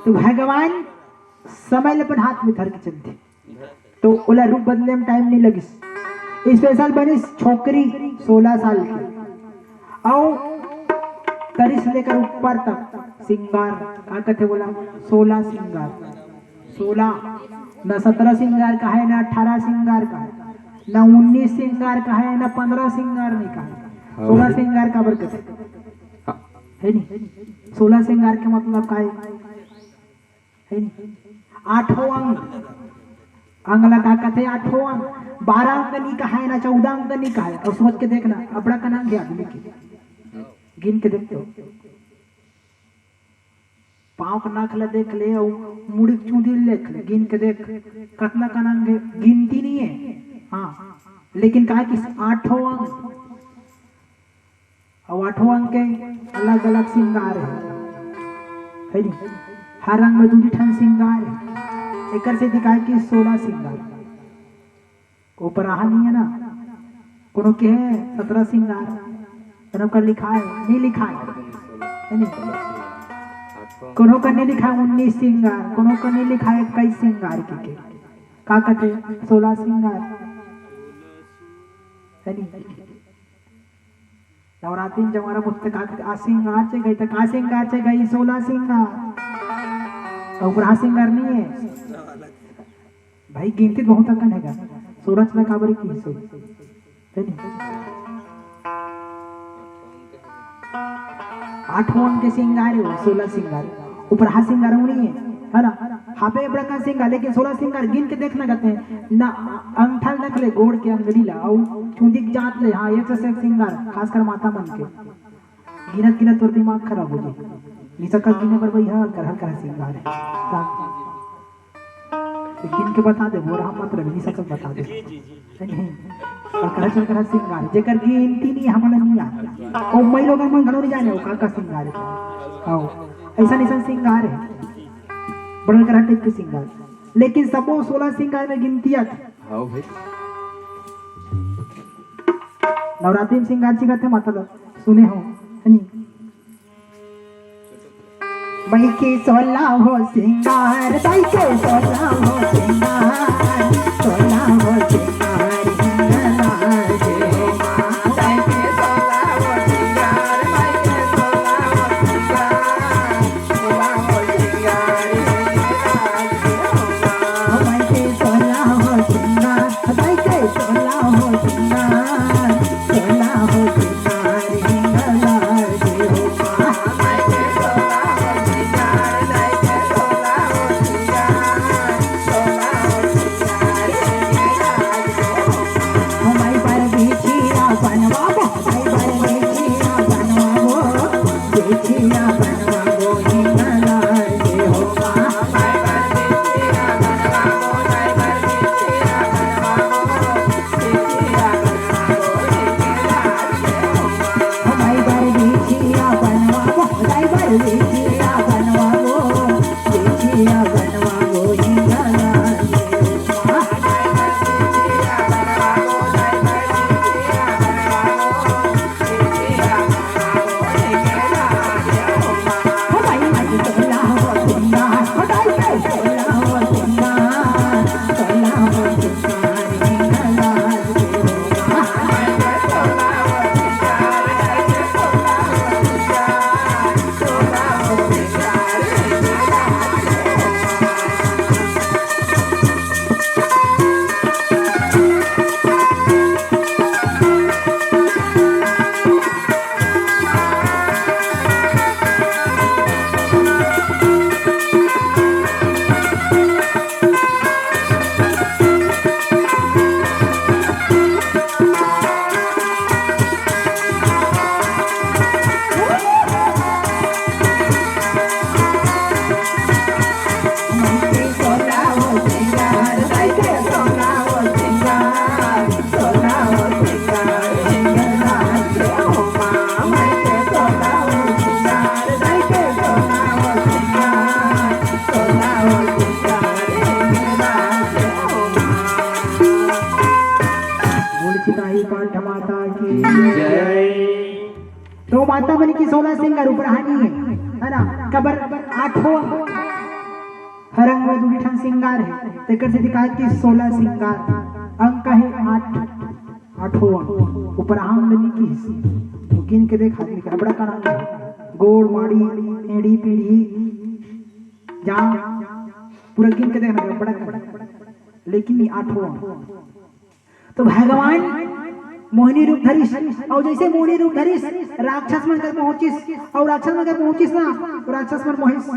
तो भगवान समय ल अपन हाथ में धर के चलथे, तो ओला रूप बदले में टाइम नहीं लगिस। स्पेशल बनिस छोकरी सोलह साल की, अउ तरी से लेकर ऊपर तक सिंगार, का कथे बोला, सोलह सिंगार। सोलह, न सत्रह सिंगार का है, न अठारह सिंगार का है, न उन्नीस सिंगार का है, न पन्द्रह सिंगार नहीं का है। सोलह सिंगार काबर कथे? है नहीं? सोलह सिंगार के मतलब का है? है नहीं? आठों अंग, अंग ला का कथे? आठों अंग। बारह अंग नहीं कहा है, ना चौदह अंग नहीं कहा है। और सोच के देखना, अबड़ा कन अंग है आदमी के, गिन के देखते हो। पाँव के नख ला देख ले, और मुड़ी के चूंदी देख ले, गिन के देख, कतना कन अंग है, गिनती नहीं है। हाँ, लेकिन कहा कि आठों अंग, अउ आठों अंग के अलग-अलग सिंगार हे, हे नी? हर अंग में दू ठन सिंगार हे, एकर से दिखाए कि सोलह सिंगार। ऊपर आहा नहीं है ना, कोनो के हे सत्रह सिंगार, कोनो का लिखा हे, नहीं लिखा हे, हे नी? कोनो का नहीं लिखा हे उन्नीस सिंगार, कोनो का नहीं लिखा हे इक्कीस सिंगार के, के। का कथे? सोलह सिंगार, हे नी? नवरात्रि में जवारा पूछते का, का सिंगार चे गई, तो का सिंगार चे गई? सोलह सिंगार। तो ऊपरहा सिंगार नहीं है भाई, गिनती बहुत अकन है। सोलह ला काबर की सो, है नहीं? आठों अंग के सिंगार है वो, सोलह सिंगार। ऊपरहा सिंगार वो नहीं है, है ना? हापे बड़का सिंगार, लेकिन सोलह सिंगार गिन के देखना कहते हैं ना, अंगठा रख ले, गोड़ के अंगड़ी ला, अउ चूंदी के जात ले, हाँ, एक से एक सिंगार, खासकर माता मन के। गिनत गिनत तोर दिमाग खराब हो जाए। निसकस गिने बर भैया, हर कर, हर कर सिंगार है। ता-, तो गिन के बता दे, बोरा मत रहे, निसकस बता दे। नहीं, और करा चल करा सिंगार, जेकर गिनती नहीं, हमन नहीं आते। और मैं लोगन मन घलो नहीं जाने, वो का का सिंगार है। आओ, ऐसा नहीं, ऐसा सिंगार है। बड़ल करा टाइप के सिंगार। लेकिन सबो सोलह सिंगार में गिनती आथे। हाँ भाई। नवरात्रि में सिंगार चिखत हे, मतलब, सुने हो, है नी? बई के सोलह हो सिंगार, बई के सोलह हो सिंगार, सोलह हो सिंगार, हिंगला दे हो माँ। बई के सोलह हो सिंगार, बई के सोलह हो सिंगार, सोलह हो सिंगार, हिंगला दे हो माँ। बई के सोलह हो सिंगार, बई के सोलह हो सिंगार, सोलह हो सिंगार, हिंगला दे हो माँ। बोल सिपाही कंठ माता की जय। तो माता मन के सोलह सिंगार ऊपर हानि है, है ना? काबर आठों हर अंग में दू ठन सिंगार हे, तेकर सेती कहा कि सोलह सिंगार। अंग का हे आठ, आठों अंग। उपरांग ल नी किहिस। तो गिन के देख आदमी के, अबड़ा कन अंग हे। गोड़, माड़ी, एड़ी, पीढ़ी, जांग, पूरा गिन के देखना, अबड़ा कन। लेकिन ये आठों अंग। तो भगवान मोहिनी रूप धरिस, अउ जइसे मोहिनी रूप धरिस, राक्षस मन कर पहुंचिस, अउ राक्षस मन कर पहुंचिस ना, तो राक्षस मन मोहिस,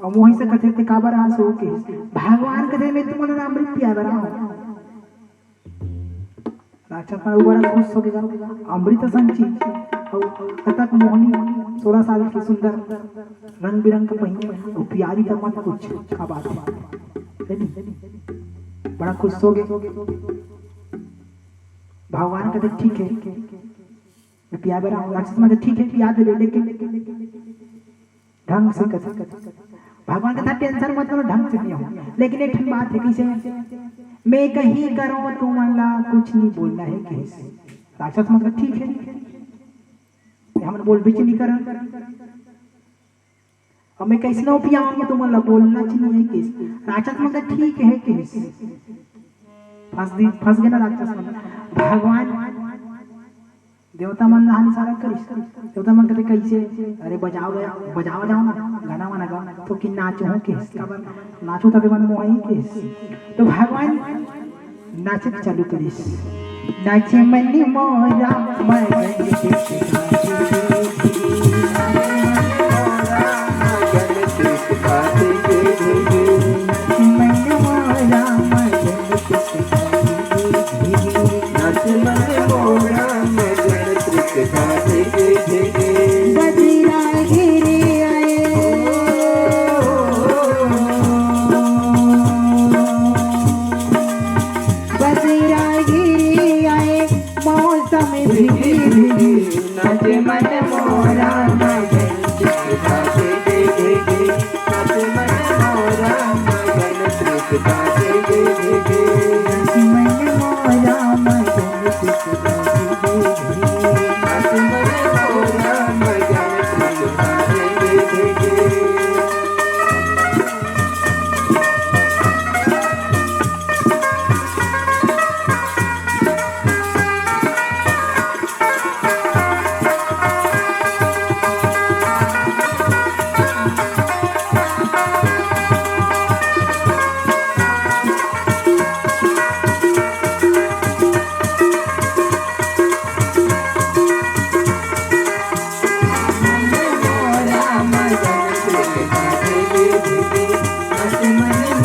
अउ मोहिस से कथे, "ते काबर आए हस?" कहिस। भगवान कथे, "मैं तुमन ला अमृत पियाए बर आए हंव।" राक्षस मन बड़ा खुश हो गे, अमृत असन चीज, अउ अतक मोहनी, सोलह साल के सुंदर, रंग बिरंग के पहिने, अउ प्यारी त मत पूछ, का बात हे, हे नी? बड़ा खुश हो गे। भगवान कथे, "ठीक हे, मैं पियाए बर आए हंव।" राक्षस मन कथे, "ठीक हे, पिया देबे, लेकिन ढंग से कथे।" भगवान कथे, "टेंशन मत लो, ढंग से पियाहूं, लेकिन एक ठन बात हे।" कइसे? "मैं कहीं करों, तुमन ला कुछ नहीं बोलना हे," कहिस। राक्षस मन कथे, "ठीक हे, हमन बोलबेच नहीं करन।" "अब मैं कइसनो पियाहूं, तुमन ला बोलना च नहीं हे," कहिस। राक्षस मन कथे, "ठीक हे," कहिस। फंस दी, फंस गे ना राक्षस मन। भगवान देवता मन ला इशारा करिस। देवता मन कथे, "कइसे?" "अरे बजाओ, बजाओ, बजाओ ना, गाना वाना गाओ।" तो कि नाचहूं कहिस, काबर नाचो तबे मन मोहही कहिस। तो भगवान नाचे चालू करिस। नाचे मन मोरा मगन चित मन मोरा मगन चित नाच मन मोरा मगन चित बजरा गिरी आए। बजरा गिरी आए, मौसम भीगी भीगी, नाचे मन मोरा मगन चित भीगी भीगी, नाचे मन मोरा मगन चित भीगी भीगी, नाचे मन मोरा मगन चित भीगी भीगी, नाचे मन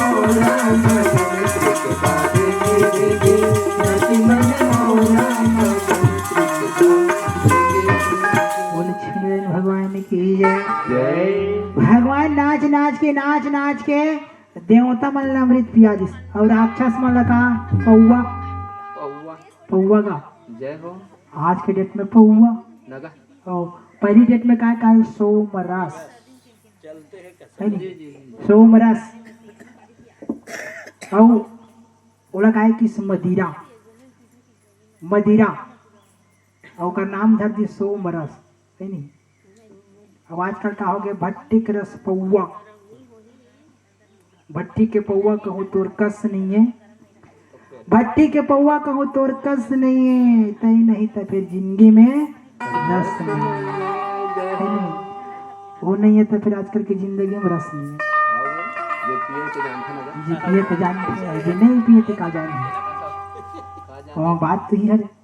मोरा मगन चित भीगी भीगी। बोले छुनरन भगवान की जय। जय। भगवान नाच नाच के, नाच नाच के देवता मन ला अमृत पिया दिस, अउ राक्षस मन ला का? पौवा। पौवा। पौवा का? जय हो। आज के डेट में पौवा। नगा। अउ पहली डेट में काय काय? सोमरस। हे नी? सोमरस। अउ ओला काय किस? मदिरा। मदिरा। अउ ओकर नाम धर दिस सोमरस, हे नी? अब आजकल का हो गे? भट्टी के रस पौवा। भट्टी के पौवा कहूं तोर कस नइये। भट्टी के पौवा कहूं तोर कस नइये, तई नहीं त फिर जिंदगी में रस नइये। हे नी? वो नइये त फिर आजकल के जिंदगी में रस नइये। जे पिए ते जानथे ना। जे पिए ते जानथे, जे नहीं पिए ते का जानथे। वो बात तो ही हरे।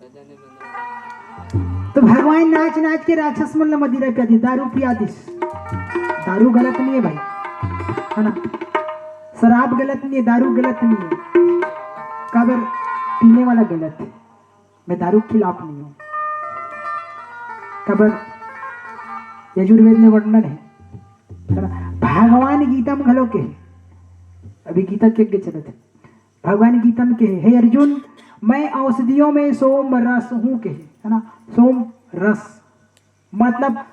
तो भगवान नाच नाच के राक्षस मन ला मदिरा पिया दिस, दारू पिया दिस। दारू गलत नइये भाई, हे ना? शराब गलत नइये, दारू गलत नइये। काबर? पीने वाला गलत हे। मैं दारू के खिलाफ नइये हंव। काबर? यजुर्वेद में वर्णन हे, हे ना? भगवान गीता में घलो कहे, अभी गीता के आगे चलत हे। भगवान गीता में कहे, "हे अर्जुन, मैं औषधियों में सोम रस हूं," कहे, हे ना? सोम रस मतलब,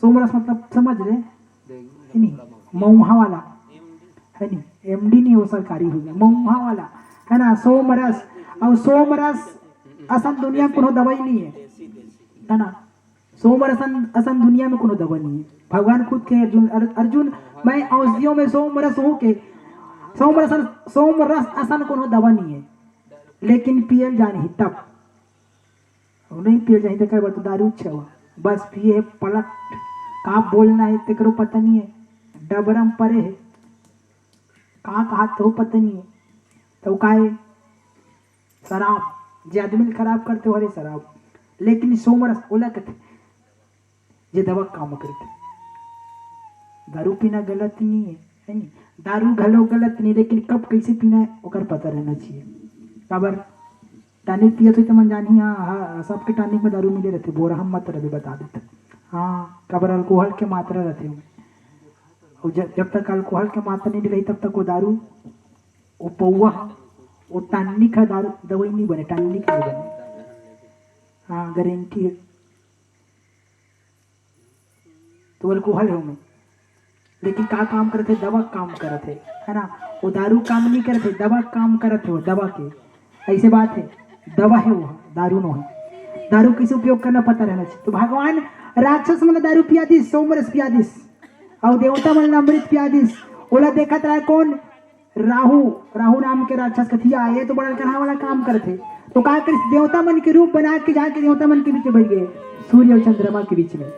सोम रस मतलब समझ ले, हे नी? मऊहा वाला, हे नी? एमडी नइये, वो सरकारी हो गे, मऊहा वाला, हे ना? सोम रस, अउ सोम रस असन दुनिया में कोनो दवाई नइये, हे ना? सोम रस असन, असन दुनिया में कोनो दवा नइये। भगवान खुद कहे अर्जुन, अर-, अर्जुन, मैं औषधियों में सोम रस हूँ के, सोम रस, सोम रस असन कोनो दवा नहीं है, लेकिन पियल जानी तब। अब नहीं पियल जाही, तेकर बर तो दारू छेवा। बस पिए हे पलट, का बोलना है तेकरो पता नहीं है, डबरम परे है, का कहा तो पता नहीं है। तो काय शराब, जे आदमी ल खराब करथे, हरे शराब, लेकिन सोमरस ओला कथे, जे दवा काम करथे। दारू पीना गलत नहीं है, है नहीं? दारू घलो गलत नहीं, लेकिन कब कैसे पीना है, ओकर पता रहना चाहिए। काबर? टॉनिक पियत होई त मन जानही, हाँ, हाँ, सबके टॉनिक में दारू मिले रहथे, बोरा हम मत रहे बता देते। हाँ, काबर अल्कोहल के मात्रा रहथे ओमे। और जब, जब तक अल्कोहल के मात्रा नहीं मिलही, तब तक वो दारू, वो पौवा, वो टॉनिक है दारू, दवाई नहीं बने, टॉनिक नहीं बने। हाँ, गारंटी है। तो अल्कोहल है ओमे, लेकिन का काम करत हे? दवा काम करत हे, है ना? वो दारू काम नहीं करत हे, दवा काम करत हे, वो दवा के। ऐसे बात है, दवा है वो, दारू नो है। दारू कैसे उपयोग करना पता रहना चाहिए। तो भगवान राक्षस मन दारू पिया दिस, सोमरस पिया दिस, और देवता मन अमृत पिया दिस। ओला देखत रहा कौन? राहु, राहु नाम के राक्षस कथिया, ये तो बड़ा कढ़ा वाला काम करथे। तो का करिस, देवता मन के रूप बना के जाके देवता मन के बीच में बैठ गए, सूर्य और चंद्रमा के बीच में।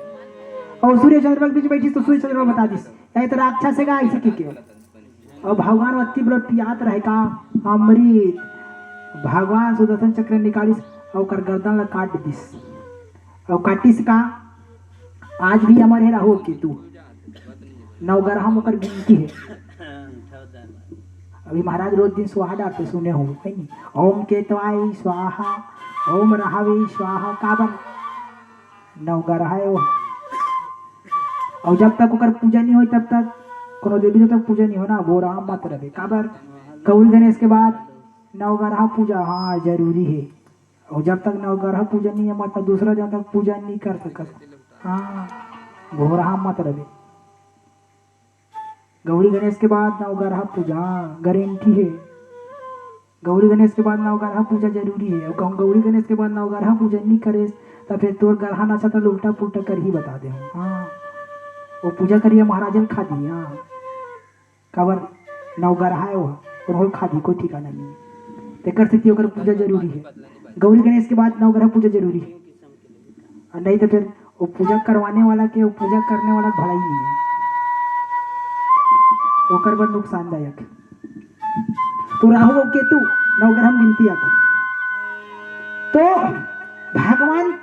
और सूर्य चंद्रमा के बीच में बैठी तो सूर्य चंद्रमा बता दिस, "ये तो राक्षस है का?" ऐसे की के। और भगवान अति बड़ा पियात रहे का अमृत, भगवान सुदर्शन चक्र निकालिस और ओकर गर्दन ला काट दिस। और काटिस का, आज भी अमर है राहु केतु, नवग्रह में ओकर गिनती है। अभी महाराज रोज दिन स्वाहा डालते सुने हो, है नी? ओम केतवाय स्वाहा, ओम राहवे स्वाहा, काबर? नवग्रह है वो। और जब तक ओकर पूजा नहीं होई, तब तक कोनो देवी देवता के पूजा नहीं होना, वो राम मत रहे। काबर? गौरी गणेश के बाद नवग्रह पूजा, हाँ, जरूरी है। और जब तक नवग्रह पूजा नहीं है, मतलब दूसरा जब तक पूजा नहीं कर सकत। हाँ, घोरहा मत रहे। गौरी गणेश के बाद नवग्रह पूजा, हाँ, गारंटी है। गौरी गणेश के बाद नवग्रह पूजा जरूरी है। और कहूँ गौरी गणेश के बाद नवग्रह पूजा नहीं करे, तो फिर तोर ग्रह नक्षत्र उल्टा पुल्टा कर ही बता दे। हाँ, वो पूजा करिए महाराजन खा दी। हाँ, काबर? नवग्रह है वो, और वो खादी कोई ठिकाना नहीं है। तेकर सेती ओकर पूजा जरूरी है। गौरी गणेश के बाद नवग्रह पूजा जरूरी है। और नहीं तो फिर वो पूजा करवाने वाला के, वो पूजा करने वाला भलाई नहीं है, ओकर बर नुकसानदायक है। तो राहु और केतु नवग्रह में गिनती आते। तो भगवान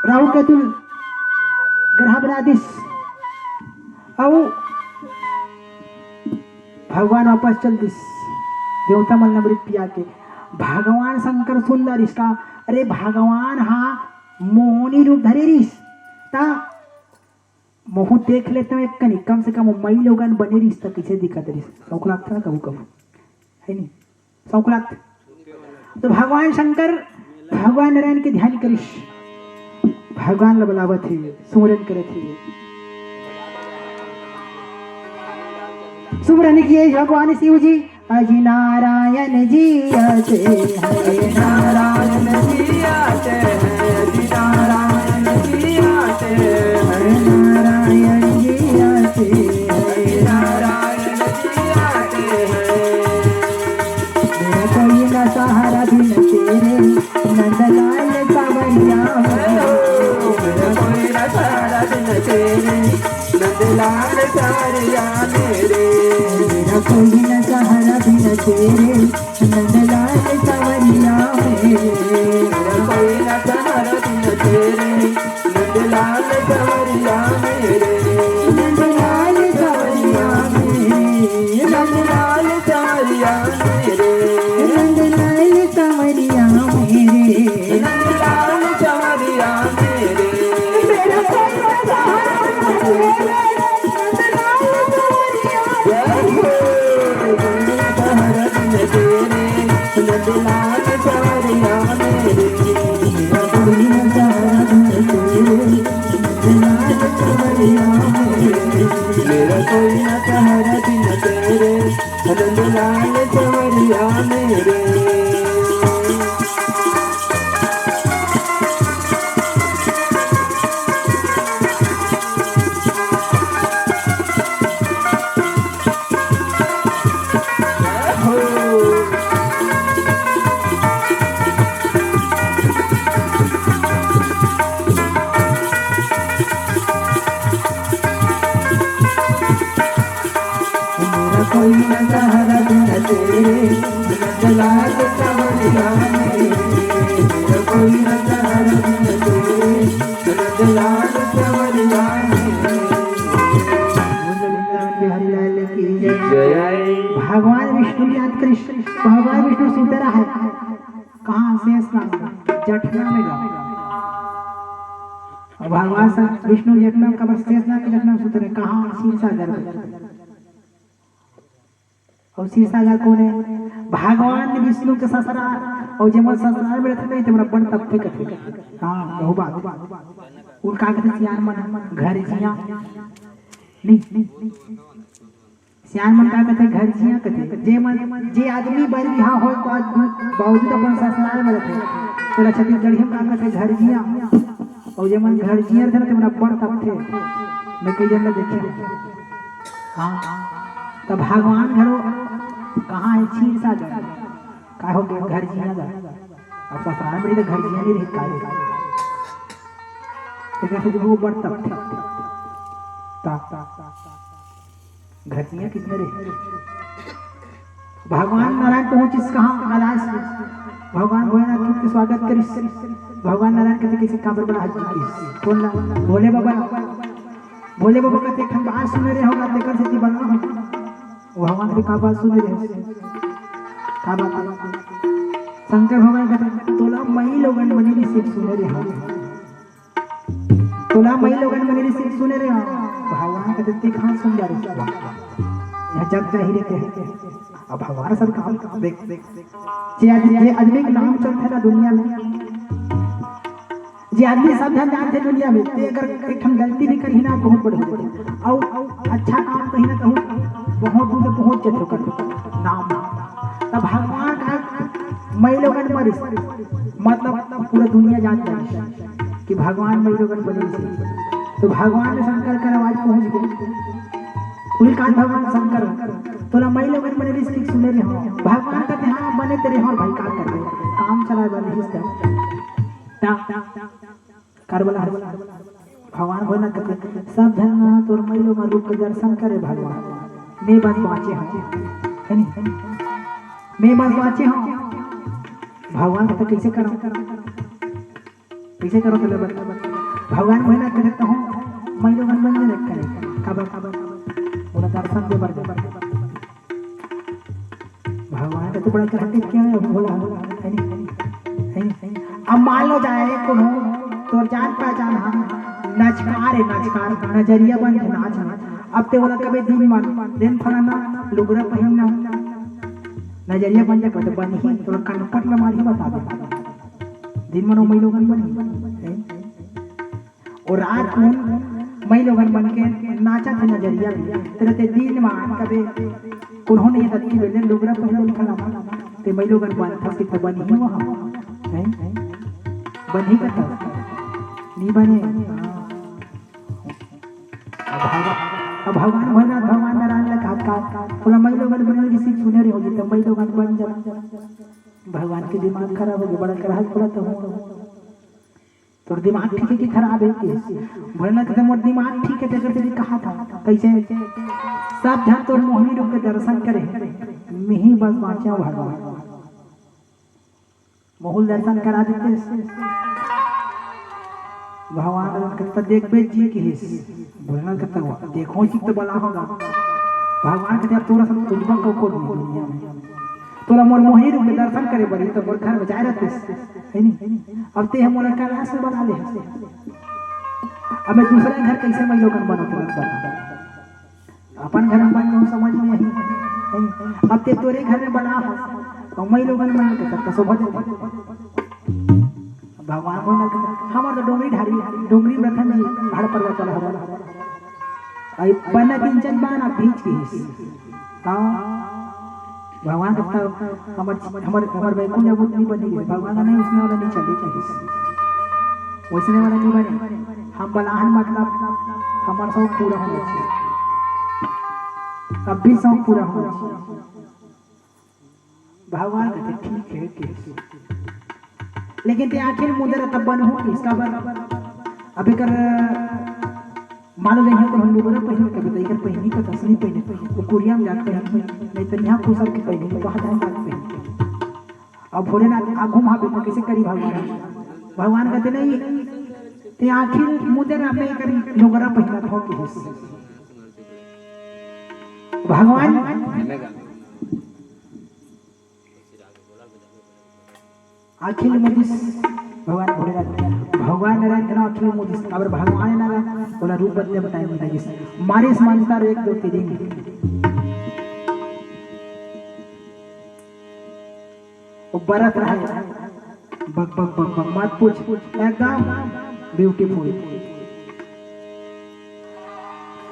राहु केतु ग्रह बना दिस, अउ भगवान वापस चल दिस, देवता मन ल अमृत पिया के। भगवान शंकर सुन डारिस का, अरे भगवान हा मोहनी रूप धरे रिस, ता महू देख लेते एक कनी, कम से कम मई लोगन बने रिस, त कइसे दिखत रिस, शौक लागथे ना कभू कभू, है नी? शौक लागथे। तो भगवान शंकर भगवान नारायण के ध्यान करिस, भगवान ल बलावत हे, सुमरन करत हे। सुमरन किए भगवान शिव जी, अजी नारायण जी आते हैं, नारायण जी आते हैं, अजी नारायण जी आते हैं, नारायण जी आते हैं, नारायण जी आते हैं। मेरा कोई ना सहारा बिन तेरे, नंदलाल सावरिया मेरे। मेरा कोई ना सहारा बिन तेरे, नंदलाल सावरिया मेरे। मेरा कोई ना सहारा बिन तेरे, नंदलाल सावरिया मेरे। मेरा कोई ना सहारा बिन तेरे, नंदलाल सावरिया मेरे। नंदलाल सावरिया मेरे। नंदलाल सावरिया मेरे। नंदलाल सावरिया मेरे। नंदलाल सावरिया मेरे। मेरा कोई ना सहारा बिन तेरे, नंदलाल सावरिया मेरे। नंदलाल सावरिया मेरे। मेरा कोई ना सहारा बिन तेरे, नंदलाल सावरिया मेरे। बिहारी लाल की जय। भगवान विष्णु याद करिस, भगवान विष्णु सुते रहे। कहाँ? शेष नाग में, जठना में गा। अउ भगवान स-, विष्णु जठना में, काबर शेष नाग के जठना में सुते रहे? कहाँ? क्षीर सागर में। अउ क्षीर सागर कोन हे? भगवान विष्णु के ससुरार। अउ जेमन ससुरार में रहिथे नहीं, तेमन बड़ तपथे कथे। हाँ, वहू बात। उनका कथे सियान मन, घर जिया। नहीं, सियान मन का कथे? घर जिया कथे। जे मन, जे आदमी बर बिहाव होय के बावजूद अपन ससुराल में रथे, तेला छत्तीसगढ़ी में का कथे? घर जिया। अउ जे मन घर जिया रथे ना, तेमन अब्बड़ तपथे। मैं कई जन ला देखे हंव। हाँ, त भगवान घलो कहाँ हे? क्षीर सागर। का हो गे? घर जिया गा। अब ससुराल में रही त घर जिया नहीं रही, का रही? तेकर से वो बड़ तपथे। ता, ता, ता, ता। घर जिया किसने रे? भगवान नारायण पहुंचिस कहाँ? कैलाश में। भगवान भोलेनाथ के स्वागत करिस। भगवान नारायण कथे, "कइसे, काबर बड़ा हाथ जोड़ के?" बोल ना, भोले बाबा, भोले बाबा कथे, "एक ठन बात सुने रहे होगा, तेकर सेती बना हो।" वो भगवान के का बात सुने रहे? का बात? शंकर भगवान कथे, "तोला मई लोगन बने रिहिस सुने रहे हो।" तोला मई लोगन बने रिहिस सुने रहे हो। भगवान कथे, "तें कहाँ सुन डारे?" यह जग जाहिर हे। अब भगवान सब काम देख, देख, जे आदमी, जे आदमी के नाम चलथे ना दुनिया में, जे आदमी सब झन जानथे दुनिया में, ते अगर एक ठन गलती भी करही ना, बहुत बड़े हो जाथे। अउ, अउ अच्छा काम कहीं ना कहूँ, बहुत दूर तक पहुँच जाथे ओकर नाम। तब भगवान का मई लोगन बने रिहिस, मतलब पूरा दुनिया जान जाए कि भगवान मई लोगन बने रिहिस। तो भगवान शंकर कर आवाज पहुंच गई। उही कान भगवान शंकर, "तोला मई लोगन बने रिहिस सुने रहे हो।" भगवान कथे, "हाँ, बने तो रहे हो भाई, का करबे? काम चलाए बर रिहिस त।" ता, कर बोला, भगवान भोलेनाथ कथे, "सब झन ना तोर मई लोगन रूप के दर्शन करे भगवान, मैं बस बाँचे हंव, हे नहीं? मैं बस बाँचे हंव।" भगवान कथे, "कइसे करंव?" कइसे करो तो बता। भगवान भोलेनाथ के देखता हूँ, मई लोगन बने रखे हैं। काबर, काबर, काबर। बोला, "दर्शन दे बर, दे बर।" भगवान का तो बड़ा चढ़ा के क्या है, भोला, भोला, है नहीं, है नहीं। अब मान लो जाए कोनो तोर जान पहचान हा, नचकार है, नचकार, नजरिया बंद है, नाच, नाच। अब ते बोला कबे दिन मान, दिन फलाना, लुगरा पहिनना, नजरिया बंद है, तो बनी ही, तोला कनपट में मारी बता दे। दिन मन ओ मई लोगन बनी, हैं? और रात में मई लोगन बन के नाचा थे नजरिया में। तेरे ते दिन मान कबे कोनो नहीं रत्ती बेले लुगरा पहले खला मान। ते मई लोगन बन था कि तो बनी ही वहाँ, हैं? बनी का था? नहीं बने। हाँ। अब भगवान, अब भगवान भोलेनाथ, भगवान नारायण ला कहा, कहा, बोला, "मई लोगन बने रिहिस सुने रहे हो जी, तो मई लोगन बन जा।" भगवान के दिमाग खराब हो गया, बड़ा ग्राहक बोला तो हूँ। तोर दिमाग ठीक है कि खराब है कि? भोलेनाथ कहते, "मोर दिमाग ठीक है, तेकर से भी कहा था।" कैसे? "सब झन तोर मोहिनी रूप के दर्शन करे, मिही बस बाँचा भगवान।" मोहू ल दर्शन करा देते। भगवान कहता, "देखबे जी किहिस।" भोलेनाथ कहता, "वाह, देखो जी तो बला होगा।" भगवान कहते, "अब तोरा सब कुछ बा, को, को नहीं दुनिया में। तोला मोर मोहिनी रूप के दर्शन करे बरी तो मोर घर में जाए रहते, है नहीं? अब ते मोला कैलाश में बना ले। अब मैं दूसरा घर कैसे मई लोगन बना, तुरंत बता।" अपन घर में बन जाऊं, समझ में नहीं, नहीं। अब ते तोरे घर में बना हो, तो मई लोगन मन के तब तो शोभा देते। भगवान बोलना कि हमर तो डोंगरी ढारी, डोंगरी में रखन जी, पहाड़ पर्वत चला हवा। आई बना दिन चंद बान आप भीज के हिस। हाँ। भगवान कहता, हमर, हमर, हमर बैकुंठ जब उतनी बनी है, भगवान का नहीं, उसने वाला नहीं चले चाहिए। वैसने वाला नहीं बने। हम बलाहन मतलब, हमर शौक पूरा होना चाहिए। अब भी शौक पूरा होना चाहिए। भगवान कहते, "ठीक है, ठीक है।" लेकिन ते आखिर मुंदर तब बन हो, इसका बर अब एकर मान लो, यहाँ पर हम लोग ना पहिने के बताई कर पहिनी का तसली पहिने, वो कुरिया में जाते हैं, नहीं तो यहाँ पोशाक के पहिने, तो कहाँ जाए जाते हैं। अब भोलेनाथ आगू में हावे तो कैसे करी भगवान? भगवान कहते, "नहीं, ते आँखी मुदे ना, मैं करी लोगरा पहिना था कि हिस।" भगवान आँखी मुदिस, भगवान भोलेनाथ, भगवान नारायण के नाम आँखी मुदिस, काबर भगवान नारायण ओला रूप बदले बताए नहीं लगिस। मारिस मंतर एक दो तीन। वो बरत रहे, बक बक बक बक, मत पूछ, एकदम beautiful।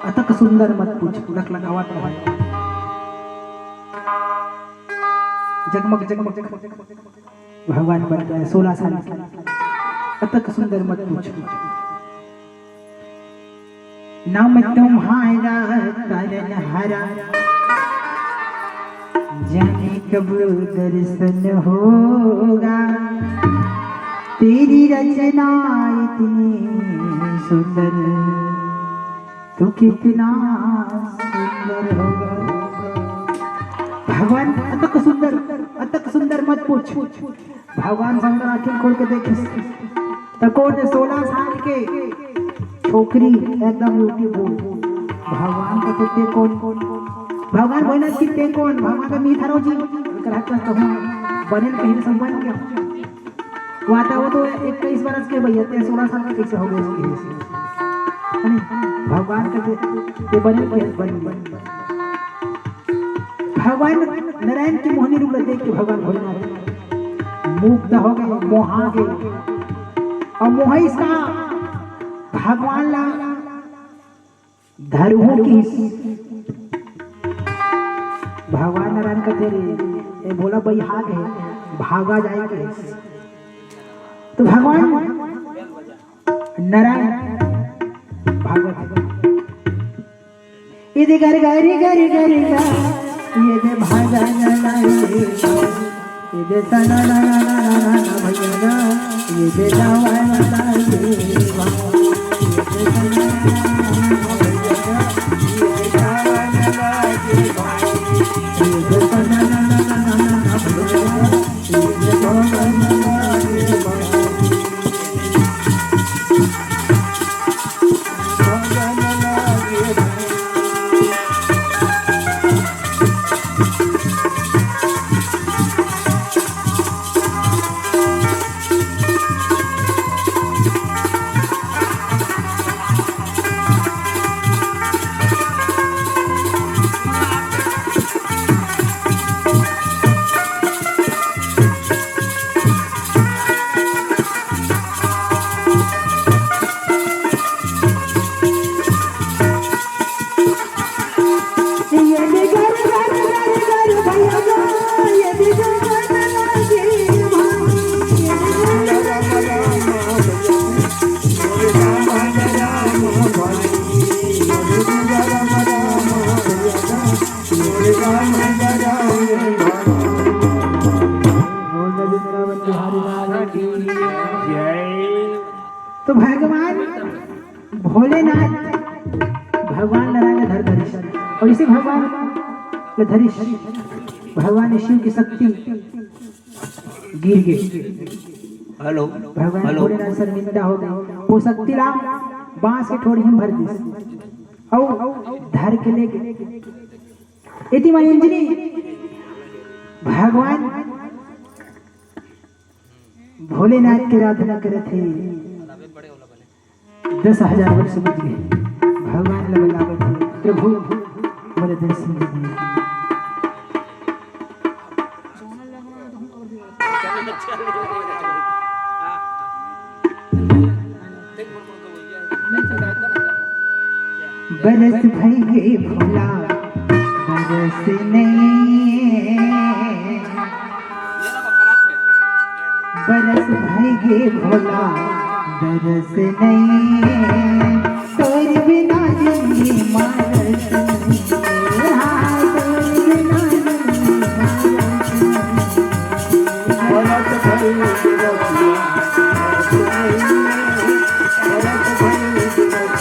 अतक सुंदर मत पूछ, लकलकावत रहे, जगमग जगमग। भगवान बन गए सोलह साल के, अतक सुंदर मत पूछ। नाम तुम्हारा तारनहारा, जाने कब दर्शन होगा, तेरी रचना इतनी सुंदर, तू कितना सुंदर होगा। भगवान अतक सुंदर, अतक सुंदर मत पूछ। भगवान शंकर आँखी खोल के देखिस, त कोन हे? सोलह साल के छोकरी, एकदम beautiful। भगवान का तो ते कोन? भगवान बोले कि ते कोन? भगवान का मीठा रोजी, एकर हाथ का कहूँ, बने न कहीं संबंध क्या? वो आता, वो तो इक्कीस बरस के भैया, ते सोलह साल का कैसे हो गए इसके? है नी? भगवान का ते, ते बने के बन, बन, बन। भगवान नारायण के मोहनी रूप ला देख के भगवान भोलेनाथ मुग्ध हो गए, मोहा गए। और मोहिस का भगवान ला धरहूँ किहिस। भगवान नारायण कहते रे, ए भोला बइहा गे, भागा जाए किहिस। तो भगवान नारायण भागत हे। इदे गर गरी गरी गरी गा, इदे भागा ना लागे, इदे तना ना ना ना ना ना ना भैया गा, इदे जावा ना लागे बा, इदे तना ना ना ना ना ना भैया गा, इदे जावा ना लागे बा, इदे तना ना ना ना ना ना ना भैया गा, इदे जावा ना लागे बा। तो भगवान भोलेनाथ भगवान नारायण ला धर धरिस, और इसे भगवान ला धरिस, भगवान शिव की शक्ति गिर गे। हेलो, भगवान हेलो। भोलेनाथ शर्मिंदा हो गए, वो शक्ति ला बांस के ठोड़ी में भर दिस, और धर के ले गे। इति मां अंजनी भगवान भोलेनाथ के आराधना करत हे। दस हजार वर्ष बीत गए, भगवान ला बलावत हे, "प्रभु, मोला दर्शन दे दे।" बरस भई गे भोला, बरस नहीं। बरस भई गे भोला, बरस नहीं। तोर बिना जिंदगी मारस नहीं। हाँ, तोर बिना जिंदगी मारस नहीं। बरस भई गे भोला, बरस नहीं। बरस भई गे भोला,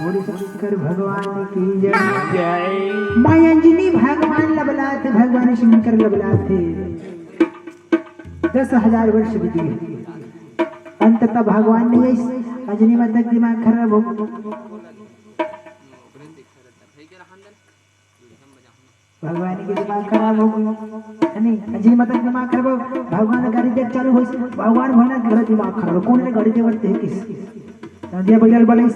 बोलो शंकर भगवान की जय। जय। माँ अंजनी भगवान ल बलाथे, भगवान शंकर ल बलाथे। दस हजार वर्ष बीत गए, अंततः भगवान नहीं आइस। अंजनी माता के दिमाग खराब हो, भगवान के दिमाग खराब हो गया, है नहीं? अंजनी माता के दिमाग खराब हो, भगवान गाड़ी दे चालू होइस, भगवान भला घला दिमाग खराब हो, कोन ले गाड़ी देवत हे किस? नंदिया बइला ल बलाइस।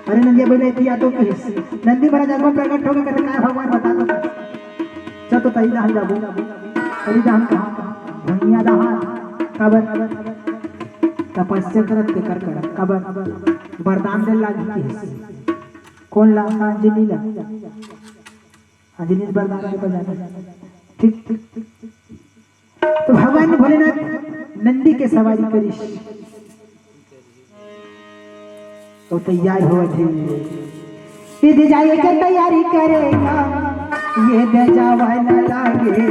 अरे नंदिया बइला, इति आ तो कहिस। नंदी महाराज आगू प्रकट होके कहथे, "काय भगवान, बता तो।" "चल तो तरी दहान जाबो।" "तरी दहान कहाँ?" "भुइयां दहान।" "काबर?" "तपस्या करत तेकर करत।" "काबर?" "वरदान दे लागी कहिस।" "कोन ला?" "अंजनी ला।" अंजनी वरदान के बजाने। ठीक, ठीक, ठीक, ठीक। तो भगवान भोलेनाथ नंदी के सवारी करिस। तो तैयार होवत हे। ये दे जाए के तैयारी करेगा, ये दे जावा न लागे,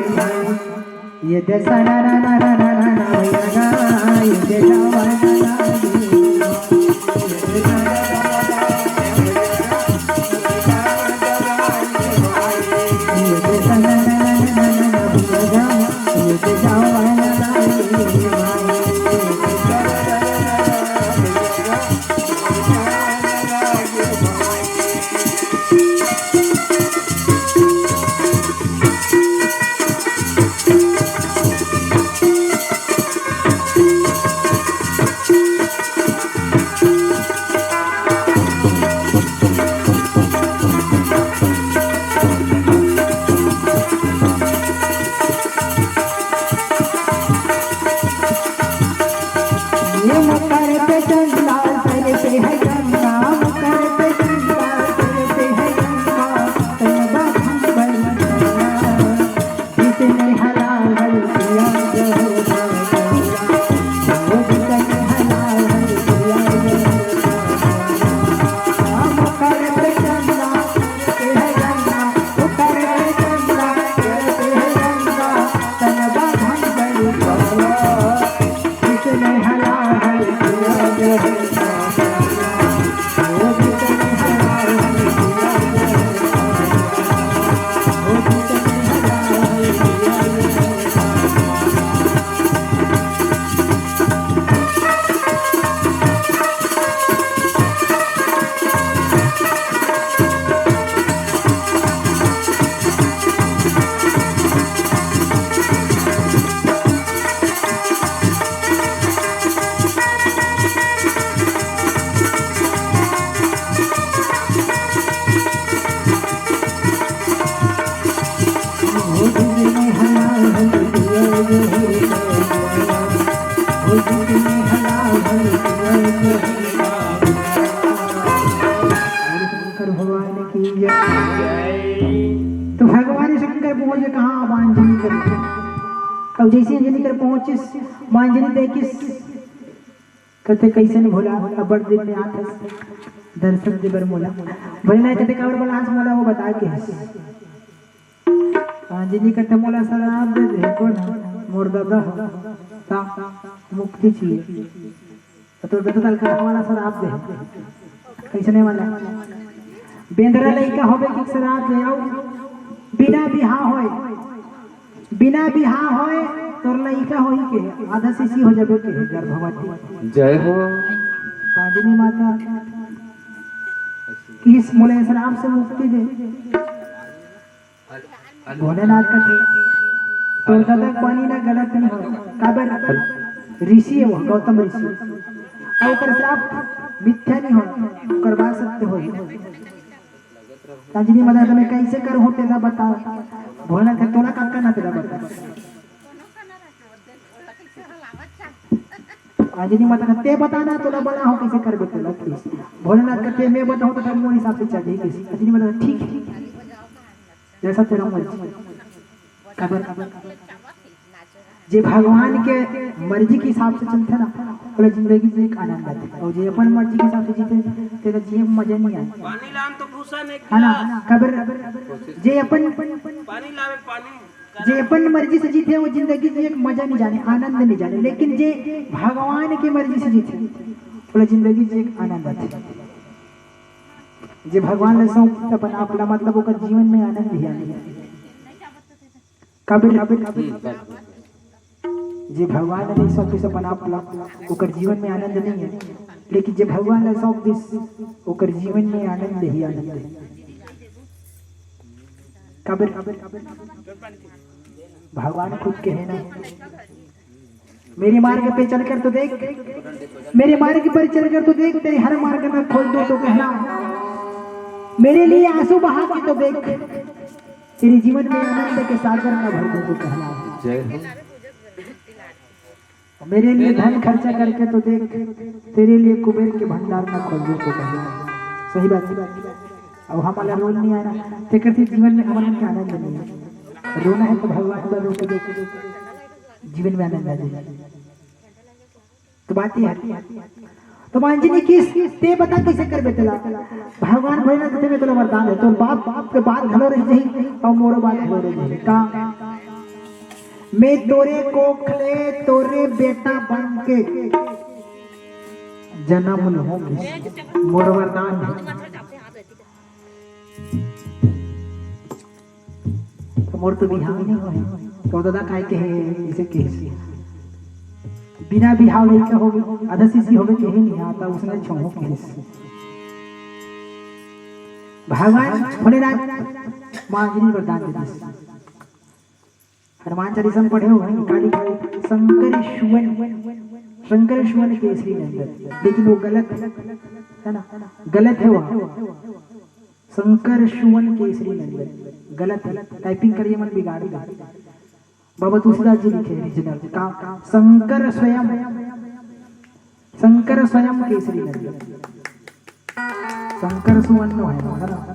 ये दे सना ना ना ना ना ना ना भैया, ये दे जावा न लागे। तो भगवान शंकर पहुंचे कहाँ? माँ अंजनी कर। अब जैसे अंजनी कर पहुंचिस, माँ अंजनी देखिस, कथे, "कइसन भोला, अब्बड़ दिन में आत हस दर्शन दे बर मोला।" भोलेनाथ कथे, "काबर बोलाहस मोला, वो बता के हस।" अंजनी कथे, "मोला शराब दे दे, कोन मोर ददा हो, ता मुक्ति चाहिए।" तो ददा तलका वाला शराब दे, कइसने वाला? बेंदरा लइका होबे कि शराब दे, अउ बिना बिहाव होए, बिना बिहाव होए तोर लइका होही के, आधा शीशी हो जाबे के, गर्भवती। जय हो। अंजनी माता किस मोला शराब से मुक्ति दे। भोलेनाथ कथे, "तोर ददा पानी ना गलत नहीं हो, काबर ऋषि है वो, गौतम ऋषि। अउ ओकर श्राप मिथ्या नहीं हो, ओकर बात सत्य हो।" अंजनी माता कथे, "कइसे करहूं तेला बता।" भोलेनाथ कथे, "तोला का करना तेला बता।" अंजनी माता कथे, "तें बता ना, तोला बना हो कइसे करबे तेला।" भोलेनाथ कथे, "मैं बताऊं तो तब मोर हिसाब से चलही।" अंजनी माता कथे, "ठीक है, जैसा तेरा मर्जी।" काबर, जे भगवान के मर्जी के हिसाब से चलथे ना, ओला जिंदगी में एक आनंद आथे। अउ जे अपन मर्जी के हिसाब से जीथे, तेला जिए में मजा नहीं आए। पानी लान तो भूसा नहीं है ना? काबर, जे अपन पानी लावे, पानी। जे अपन मर्जी से जीथे, वो जिंदगी जिए के मजा नहीं जाने, आनंद नहीं जाने। लेकिन जे भगवान के मर्जी से जीथे, ओला जिंदगी जिए के आनंद आथे। जे भगवान ला सौंप अपन आप ला, मतलब ओकर जीवन में आनंद ही आनंद। काबर, जे भगवान ला नहीं सौंपिस अपन आप ला, ओकर जीवन में आनंद नहीं है। लेकिन जे भगवान ला सौंप दिस, ओकर जीवन में आनंद ही आनंद है। काबर, भगवान खुद कहे ना, "मेरे मार्ग पे चलकर तो देख, मेरे मार्ग पर चलकर तो देख, तेरे हर मार्ग में खोल दूं तो कहना, मेरे लिए आंसू बहा के तो देख, तेरे जीवन में आनंद के सागर में भर दूं तो कहना।" जय हो। "मेरे लिए धन खर्चा करके तो देख, तेरे लिए कुबेर के भंडार में खोल दूं तो कहना।" सही बात है। अब हमला रोना नहीं आना, तेकर से जीवन में हमन के आनंद नहीं है। रोना है तो भगवान ला रो के देख, जीवन में आनंद आ जाए। तो बात ये है। तो माँ अंजनी किस, "तें बता कइसे करबे तेला।" भगवान भोलेनाथ कथे, "मैं तोला वरदान है, तोर बाप, बाप के बात घलो रह जाही अउ मोरो बात घलो रह जाही।" का? "मैं तोरे कोख ले तोरे बेटा बन के जनम लूंहूं।" मोर वरदान है। तो मोर तो बिहाव नहीं होय। तो ददा काय कहे, इसे कहे, "बिना बिहाव लइका होगे, आधा शीशी होगे, कहे नहीं आता, उसने छोहो कहे।" भगवान भोलेनाथ माँ अंजनी वरदान दे दिस। हनुमान चालीसा में पढ़े हो, काली शंकर सुवन, शंकर सुवन केसरी नंदन, लेकिन वो गलत है ना, गलत है वो। शंकर सुवन केसरी नंदन गलत है, टाइपिंग करिए, मन बिगाड़ दे। बाबा तुलसीदास जी लिखे ओरिजिनल का, शंकर स्वयं, शंकर स्वयं केसरी नंदन, शंकर सुवन नो है ना,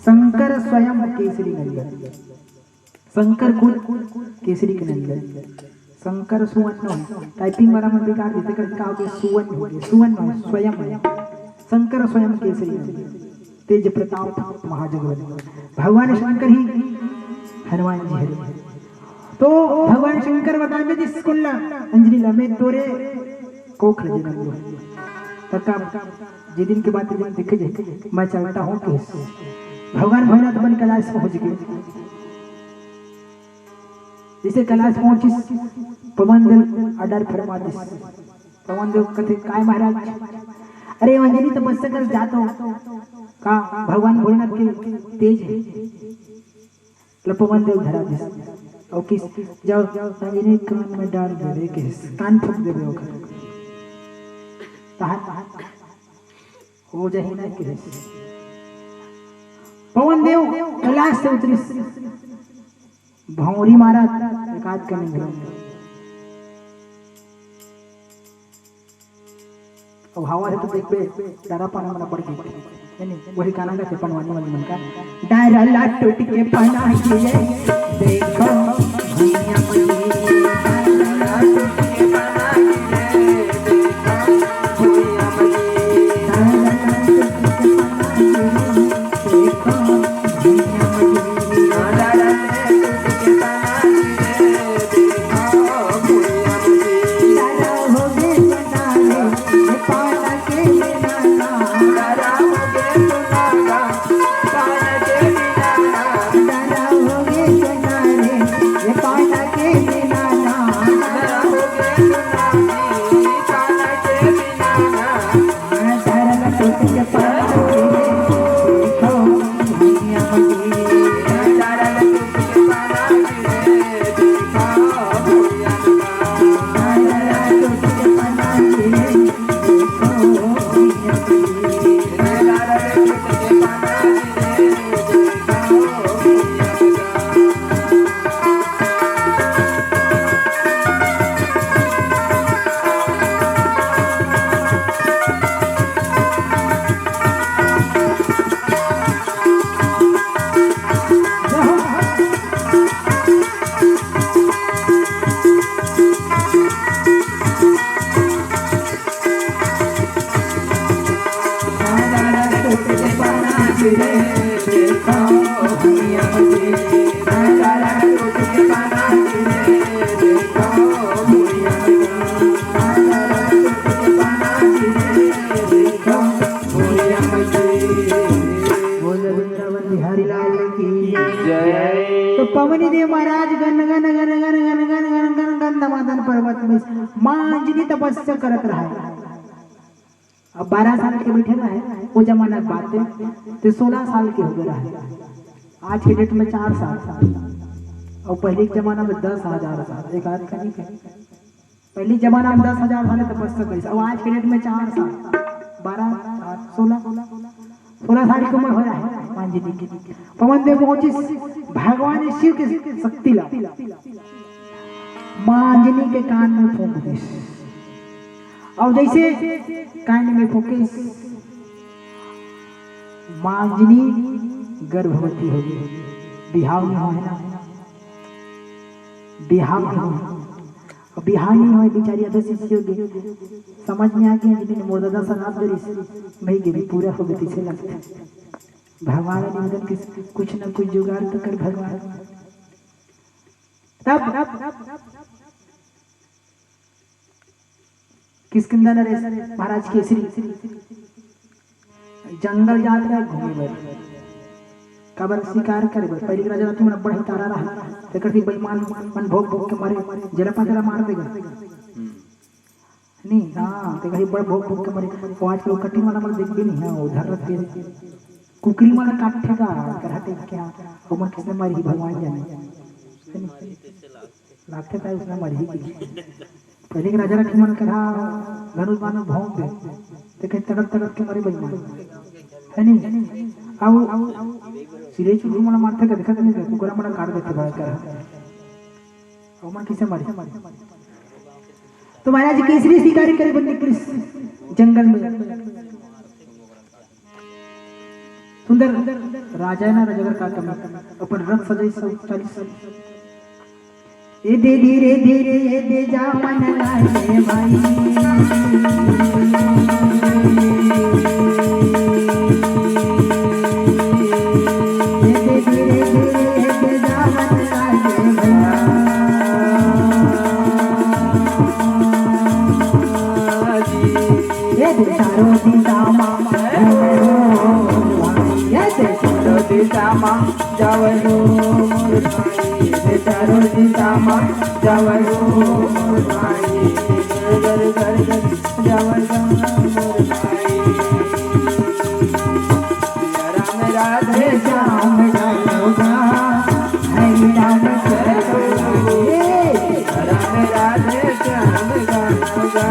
शंकर स्वयं केसरी नंदन। शंकर खुद केसरी के नंदन, शंकर सुवन नो है। टाइपिंग वाला मन बिगाड़ देथे, कभी का होगे, सुवन होगे, सुवन नो है, स्वयं है। शंकर स्वयं केसरी नंदन, तेज प्रताप महाजगवंदन। भगवान शंकर ही हनुमान जी हरे। तो भगवान शंकर वरदान दे दिस कोन ला, अंजनी ला, "मैं तोरे कोख ले जनम लूं।" तब का जे दिन के बाद, जे दिन देखे जाए, मैं चलता हूँ तो भगवान भोलेनाथ अपन कैलाश पहुंच गए। जैसे कैलाश पहुंचिस, पवन देव order फरमा दिस। पवन देव कथे, "काय महाराज?" "अरे अंजनी तपस्या कर जात हो का, भगवान भोलेनाथ के तेज है।" ल पवन देव धरा दिस। अउ किस, "जाओ, अंजनी कान में डाल देबे," कहिस, "कान फूंक देबे ओकर।" तहान हो जाही ना कहिस। पवन देव कैलाश से उतरिस, भौंरी मारत एकाध कनी घलो। अब हवा है तो देखबे, डरा पाना मना पड़ गई। नहीं, वही गाना का पंडवानी वाली मन का। डारा ला टूट के पना गिरे, देखो भुइयां मजी। डारा टूट के पना गिरे, देखो भुइयां मजी। डारा ला टूट के पना गिरे, देखो भुइयां मजी। डारा टूट के पना गिरे, देखो भुइयां मजी। डारा हो गे पना रे, ये पाना के नाना। डारा हो गे पना रे, ये पाना के नाना। बोल वृंदावन बिहारी लाल की। जय। तो पवनी देव महाराज gun gun gun gun gun gun gun gun gun Gandhamadan पर्वत में माँ अंजनी तपस्या करत रहा। अब बारह साल के बैठे रहे, वो जमाना के बात है, तो सोलह साल के हो गए रहे। आज के डेट में चार साल, और पहले के जमाना में दस हजार साल, एक आदमी का नहीं है। पहले जमाना में दस हजार साल तपस्या करी, और आज के डेट में चार साल, बारह, सात, सोलह, सोलह साल की उम्र हो रहा है हनुमान जी की। पवन देव पहुंचे भगवान शिव की शक्ति ला, माँ अंजनी के कान में फूंक दिस। और जैसे कान में फूंकिस, माँ अंजनी गर्भवती हो गई। बिहाव नहीं हुआ है ना, बिहाव नहीं हुआ। अब बिहाव नहीं हुआ, बेचारी अबे शिष्य हो गई, समझ में आ गया, जिन्हें मोर दादा शराब दे रही, भाई गिरी पूरा हो गई, पीछे लगता है। भगवान ने निवेदन किस, कुछ न कुछ जुगाड़ तो कर भगवान। तब किष्किंधा नरेश महाराज केसरी जंगल जात रहे घूमे बर, काबर शिकार करे बर। पहले के राजा रहिन मन बड़े तारा रहा, तेकर से बेईमान मन भोंक भोंक के मारे, जरा पा जरा मार देगा। नहीं, हाँ, ते कहीं बड़ भोंक भोंक के मारे, वो आज के वो कटिंग वाला मन देख भी नहीं है, वो धर रख के कुकरी मन काटथे का, कर हटे क्या, वो मन किसने मारी भगवान जाने। है नहीं? लागथे ताई उसने मरही की। पहले के राजा रखे मन करा धनुष बाण भोंक दे, ते कहीं तड़प तड़प के मरे बेईमान, है नहीं? अब सिरे चुरू मन मारथे का देखत नहीं का, कुकरा मन काट देथे बड़ा करा। अब मन किसे मरे? तो महाराज केसरी शिकारी करे बर निकलिस जंगल में। सुंदर राजा है ना, राजा का कमी, अपन रथ सजाई सब चालीस। ए दे धीरे धीरे, ए दे जा मन लागे भाई। ए दे धीरे धीरे, ए दे जा मन लागे भैया। ये दे चारों दिशा मा, ये दे चारों दिशा मा, जावरो मोर भाई, ये दे चारों दिशा मा, जावरो मोर भाई, घर घर घर घर, जावरो मोर भाई। राम राधे श्याम गानोगा, हरे राम कृष्ण हरे। राम राधे श्याम गानोगा,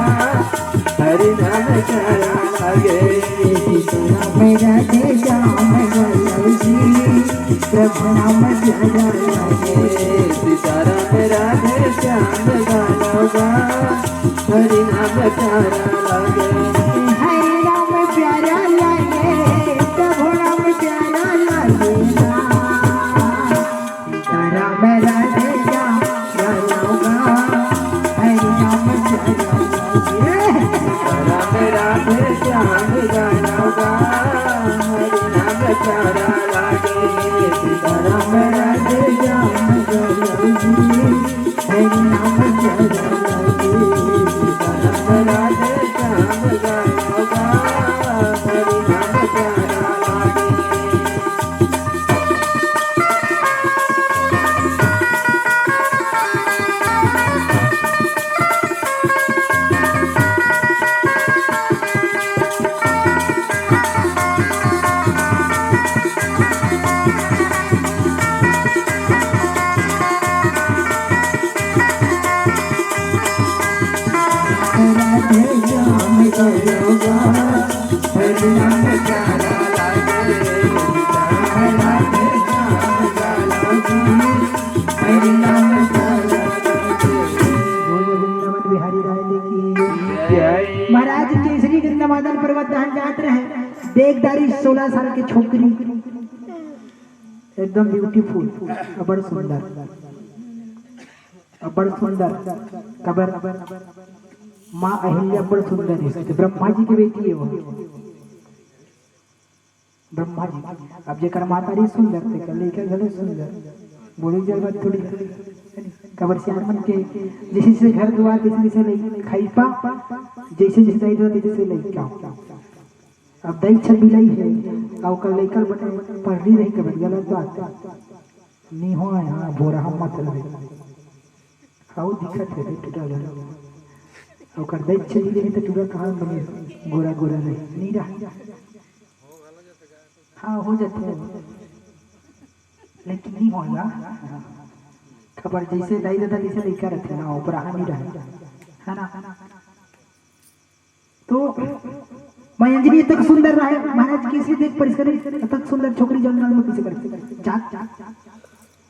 हरे राम प्यारा लगे। राम राधे श्याम गानोगी, प्रभु नाम प्यारा लगे। सीताराम राधे श्याम गानोगा, हरे राम प्यारा लगे। हरे राम प्यारा लगे। सीताराम राधे श्याम जय राम, हरि राम जय राम। राम राधे श्याम जय राम, हरि नाम प्यारा लागे। सीताराम राधे श्याम जय राम जी, हरि नाम प्यारा लागे। सीताराम राधे श्याम जय राम, हरि नाम प्यारा लागे। बोलो वृंदावन बिहारी लाल की। जय। महाराज केसरी गंगा मादन पर्वत धाम जात रहे, देखदारी सोलह साल के छोकरी, एकदम ब्यूटीफुल, अबड़ सुंदर, अबड़ सुंदर। कबर माँ अहिल्या अबड़ सुंदर है, ब्रह्मा जी की बेटी है वो। ब्रह्मा जी। अब जेकर मातारी सुंदर, तेकर लइका घलो सुंदर। बोले जाए बात थोड़ी। कबर सियान मन के जैसे जैसे घर दुआर, जैसे जैसे लइ-, खाई पा, जैसे जैसे दाई ददा, तैसे तैसे लइका। अब दाई छबिलाई है, अउ ओकर लइका बने पढ़ली रही, कबर गलत बात। नी हो, हाँ, बोरा हम मत रहे। हाउ दिखत हे रे टूरा ला। ओकर दाई छबिलाई रही त टूरा कहाँ बने गोरा गोरा रही? नी रहा। हाँ, हो जाथे, लेकिन नी होय गा। खबर जैसे दाई ददा जैसे लइका रथे ना, ओपरा नी रहे, है ना? तो माँ अंजनी अतक सुंदर रहे, महाराज केसरी देख परिस करे, अतक सुंदर छोकरी जंगल में कइसे करे? जात, जात,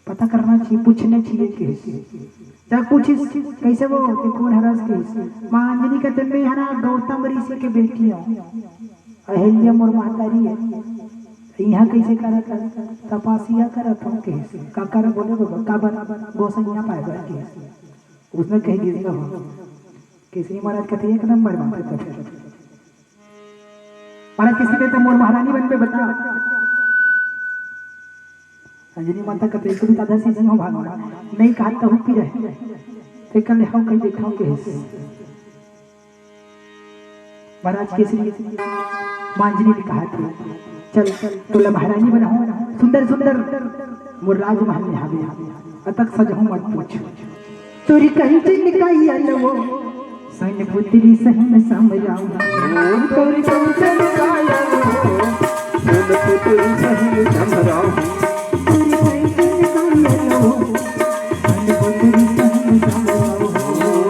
पता करना चाहिए, पूछना चाहिए केस। जा पूछिस, "कइसे वो, ते कोन हरस?" केस। माँ अंजनी कथे, "मैं हरा गौतम ऋषि के बेटी हूँ, अहिल्या मोर महतारी है।" "इहाँ कइसे करत हस?" "तपस्या करत हूँ," केस। "का कर?" बोले, "बाबा, काबर?" "गोसइया पाए बर," केस। उसने कह दिया, "हो।" केसरी महाराज कथे, "एक नंबर बात है।" महाराज केसरी कथे, "मोर महारानी बनबे बता।" अंजनी माता कथे, "एक भी आधा सीसी हो भागना, नहीं कहा तो हुक्की रहे।" ते कले हो कहीं देखा हो केस। महाराज केसरी माँ अंजनी ने कहा थे, "चल, तोला महारानी बनाहूँ, सुंदर सुंदर मोर राजमहल में हावे, अतक सजहूँ मत पूछ।" तोरी कंचन काया लवो, सन पुतरी सहिन समराहूँ। तोरी कंचन काया लवो, सन पुतरी सहिन समराहूँ। तोरी कंचन काया लवो, सन पुतरी सहिन समराहूँ।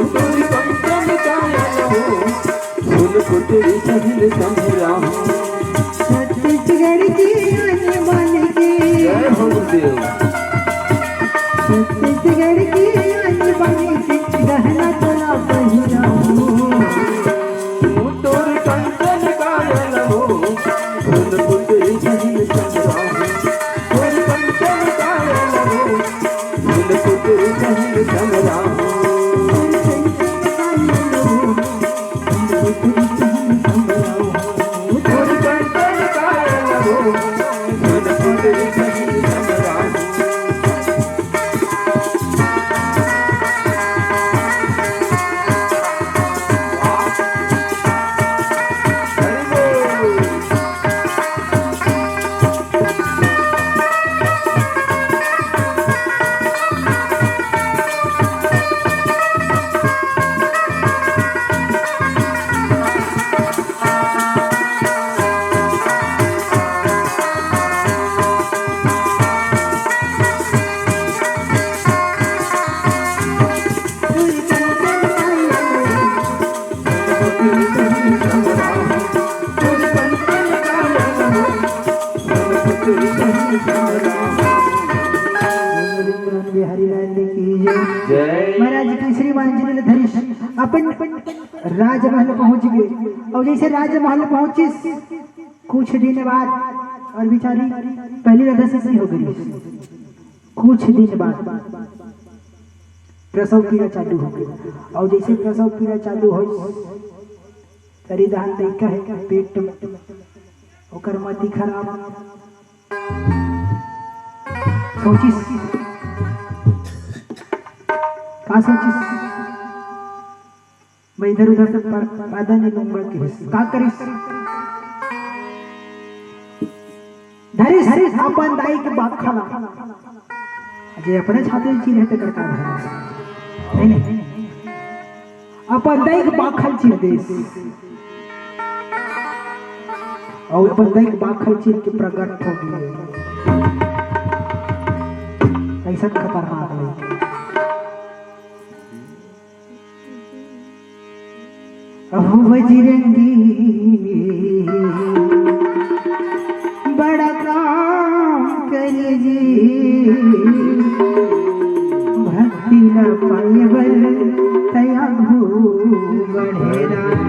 तोरी कंचन काया लवो, सुन पुतरी सहिन समराहूँ। छत्तीसगढ़ की आने वाली के। जय हो गुरुदेव। छत्तीसगढ़ की आने वाली के गहना तोला पहिराहूँ। तोर कंचन काया लवो, सुन पुतरी सहिन समराहूँ। तोर कंचन काया लवो, सुन पुतरी सहिन समराहूँ। बिहारी लाल की जय। जय। महाराज केसरी माँ अंजनी धरिस, अपन राजमहल पहुंच गए। और जैसे राजमहल पहुंचिस, कुछ दिन बाद अउ बेचारी पहली रद्दा से हो गई। कुछ दिन बाद प्रसव पीड़ा चालू हो गई, अउ जइसे प्रसव पीड़ा चालू हो, तरी दहान लइका हे पेट में, ओकर मति खराब। सोचिस, का सोचिस? मैं इधर उधर से पर-, पैदा नहीं लूंगा कहिस। का करिस? धरिस अपन दाई के बाखा ला। जे अपने छाती में चीर हे, तेकर का धरिस? नहीं, नहीं। अपन दाई के बाखा ल चीर दिस। अउ अपन दाई के बाखा ल चीर के प्रगट हो गे। अइसन खतरनाक लइका। अहो बजरंगी, बड़ा काम करे जी, भक्ति ल पाए बर तैं आघू बढ़े राम।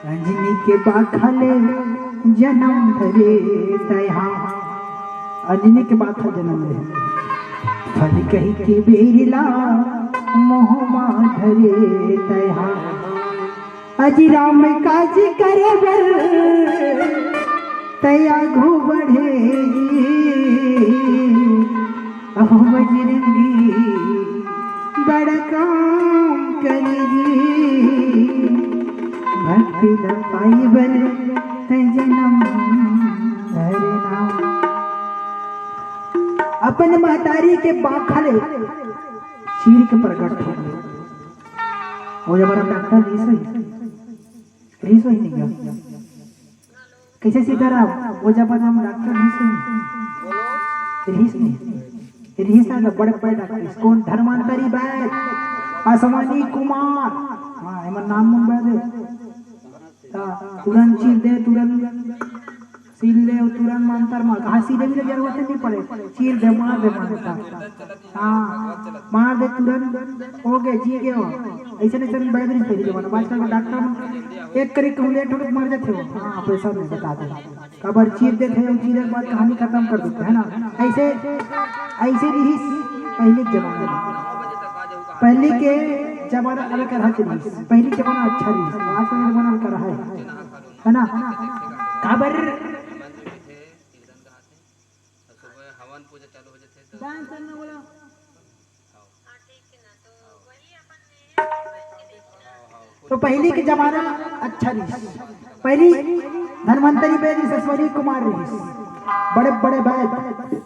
अंजनी के बाखा ले जनम धरे तैं हा, अंजनी के बाखा जनम ले। फल कहि के बेरी ला मुँह मा धरे तैं हा। अजी राम काज करे बर तैं आघू बढ़े जी। अहो बजरंगी, बड़ा काम करे जी, भक्ति ल पाए बर तैं जनम धरे ना। अपन महतारी के बाखा ले चीर के प्रगट हो गे। वो जमाना डॉक्टर रिहिस होही, रिहिस होही नहीं गा? कइसे सीताराम? वो जमाना में डॉक्टर रिहिस होही, रिहिस नहीं, रिहिस ना, बड़े बड़े डॉक्टर, कोन? धनवंतरी वैद्य, अश्विनी कुमार, हाँ, एमन नाम मुंबई दे। ता तुरंत चीर दे, तुरंत सील ले, तुरंत मंतर मार। कहाँ सीले भी जरूरत नहीं पड़े, चीर दे, मार दे मंतर। हाँ, मार दे तुरंत, हो गए, जी गए हो। ऐसे नहीं चल बैठ रही पहली जमाना। आजकल के डॉक्टर मन एक करी कहूँ लेट हो तो मर जाते हो। हाँ, ऑपरेशन में बता दे, काबर चीर देते हैं, चीरे के बाद कहानी खत्म कर देते हैं ना। ऐसे, ऐसे रिहिस पहली के जमाना में। पहली के जमाना अलग रहत रिहिस, पहली के जमाना अच्छा रिहिस, आज का जमाना अलग रहा है, है ना? काबर? तो पहली के जमाना अच्छा रिहिस, पहली धनवंतरी वैद्य, अश्विनी कुमार रिहिस, बड़े बड़े वैद्य।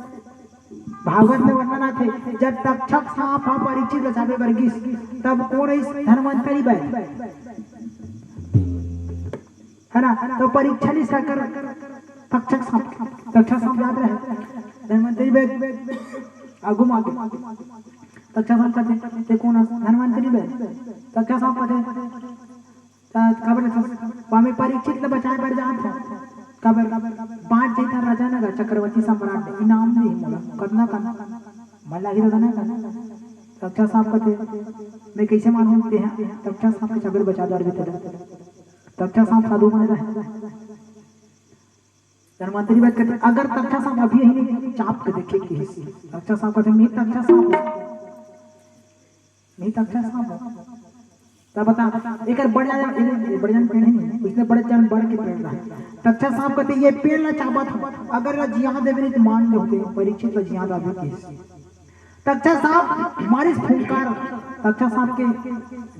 भागवत में वर्णन आथे, जब तक्षक सांप हा परीक्षित ल चाबे बर गिस, तब कोन रिहिस? धनवंतरी वैद्य, है ना? तो परीक्षा लिस काकर? तक्षक सांप, तक्षक सांप याद रहे, धनवंतरी वैद्य आगू मागे। तक्षक सांप कथे, "तैं कोन हस?" "धनवंतरी वैद्य।" तक्षक सांप कथे, त काबर, स्वामी परीक्षित ल बचाए बर जात हे। काबर? बाँच जही त राजा न गा, चक्रवर्ती सम्राट इनाम देही मोला। कतना, कतना? मन लागी रहा ना का? तक्षक सांप कथे, "मैं कइसे मानहूँ तें हा?" तक्षक सांप के चाबे ल बचा डारबे तेला। तक्षक सांप साधु मन रहे। धनवंतरी वैद्य कथे, "अगर तक्षक सांप अभी यही नहीं, चाप के देखे कहिस।" तक्षक सांप कथे, "मैं तक्षक सांप हूँ, मैं तक्षक सांप हूँ।" तब बता, एकर बड़े जान, एकर बड़े जान पेड़ नहीं, इसने बड़े जान बड़ के पेड़ रहा। तक्षक सांप कथे, "ये पेड़ ला चाबत हूँ, अगर ला जिया देबे नहीं तो मान जाहूँ, परीक्षित ला जिया देबे कहिस।" तक्षक सांप मारिस फुंकार, तक्षक सांप के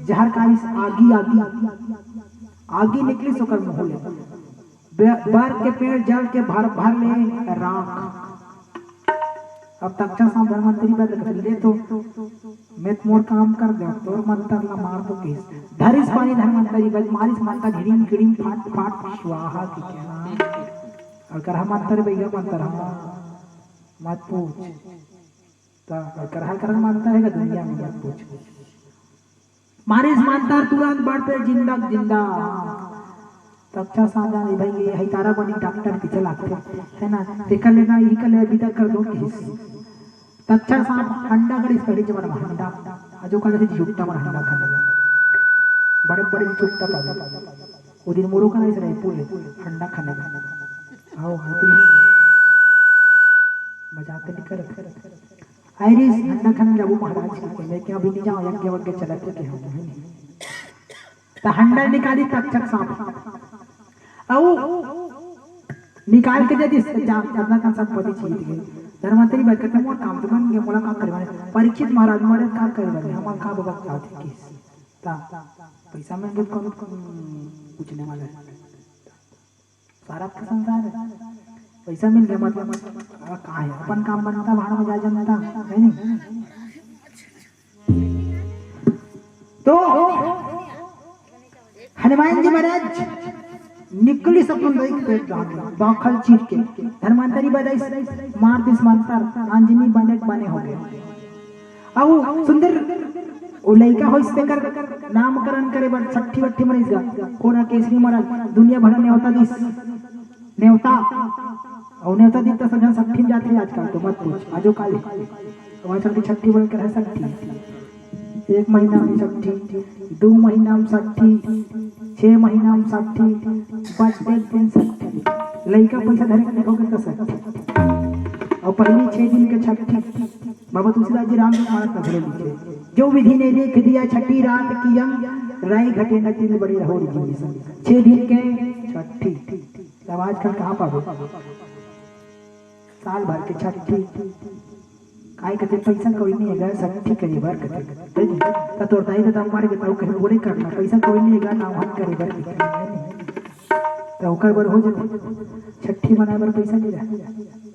जहर कारिस आगी, आगी, आगी निकलिस ओकर मुँह ले। बे-, बर के पेड़ जल के भर, भर ले राख। अब तक्षक सांप धनवंतरी वैद्य कथे, "ले तो, मैं तो मोर काम कर दे, तोर मंतर ला मार दो कहिस।" धरिस पानी धनवंतरी वैद्य, मारिस मंतर, घिड़िम घिड़िम फाट फाट स्वाहा कहिके। अउ करहा मंतर, भैया मंतर, हाँ, मत पूछ। त करहा करहा मंतर हे का दुनिया में, मत पूछ। मारिस मंतर, तुरंत बड़ पेड़ जिंदा जिंदा। तक्षक सांप जाने भाई, ये हई तारा बनी डॉक्टर के चलाथे, है ना? तेकर ले ना, इही कर ले, विदा कर दो कहिस। तक्षक सांप हंडा गड़िस, पहली जमाना में हंडा, अजो का जैसे जुट्टा मन हंडा खाने ला। बड़े बड़े जुट्टा पावे। वो दिन मोरो का नहीं, रायपुर ले हंडा खाने ला। आओ, आओ, तुम। मजाक तो नहीं करत। आइरिस, हंडा खाने जाबो महाराज के, मैं क्या अभी नहीं जाऊँ, यज्ञ वज्ञ चलत के हम, है नहीं? त हंडा निकाली तक्षक सांप। अउ निकाल के दे दिस, जा, अपना काम सब पति छीन गए। धर्मंतरी बैठ के, "मोर काम तो बन गया, मोला का करवाने?" परीक्षित महाराज, "मोरे का करवाने? हमार का बबक जात हे किस?" ता, पैसा मांगे तो कौन, कौन पूछने वाला है? स्वार्थ का संसार है। पैसा मिल गया, मतलब, आ, का है? अपन काम बनता, भाड़ में जा जनता, है नहीं? तो हनुमान जी महाराज निकली सपन देख पेट डाल, बाखल चीर के धर्मांतरी बदाई मार दिस मंतर, अंजनी बने बने हो गए। अउ सुंदर ओ लइका होइस तेकर नामकरण करे बर छट्ठी वट्ठी मनाइस गा। कोरा केसरी महाराज दुनिया भर नेवता दिस, नेवता। अउ नेवता दिस त सजन छट्ठी में जाथे आजकल, तो मत पूछ, आजो काल। हमारे चलते छट्ठी बोल कर है छट्ठी। एक महीना में छट्ठी, दो महीना में छट्ठी, छह महीना में छट्ठी, बर्थडे के दिन छट्ठी। लइका पैसा धरे के देखोगे तो छट्ठी। अउ पहली छह दिन के छट्ठी, बाबा तुलसीदास जी राम जी महाराज का घरे लिखे, "जो विधि ने देख दिया छठी रात की अंग, राई घटे न तिल बड़े रहो रिझी संग।" छह दिन के छट्ठी। तब आजकल कहाँ पाबो? साल भर के छट्ठी। काय कथे, "पैसा कोई नहीं है, छट्ठी करे बर," कथे। त तोर दाई ददा मर गे, त कहीं बोले करना, "पैसा कोई नहीं है, नाम हम करे बर," कथे। त ओकर बर हो जथे, छट्ठी मनाए बर पैसा नहीं रहे।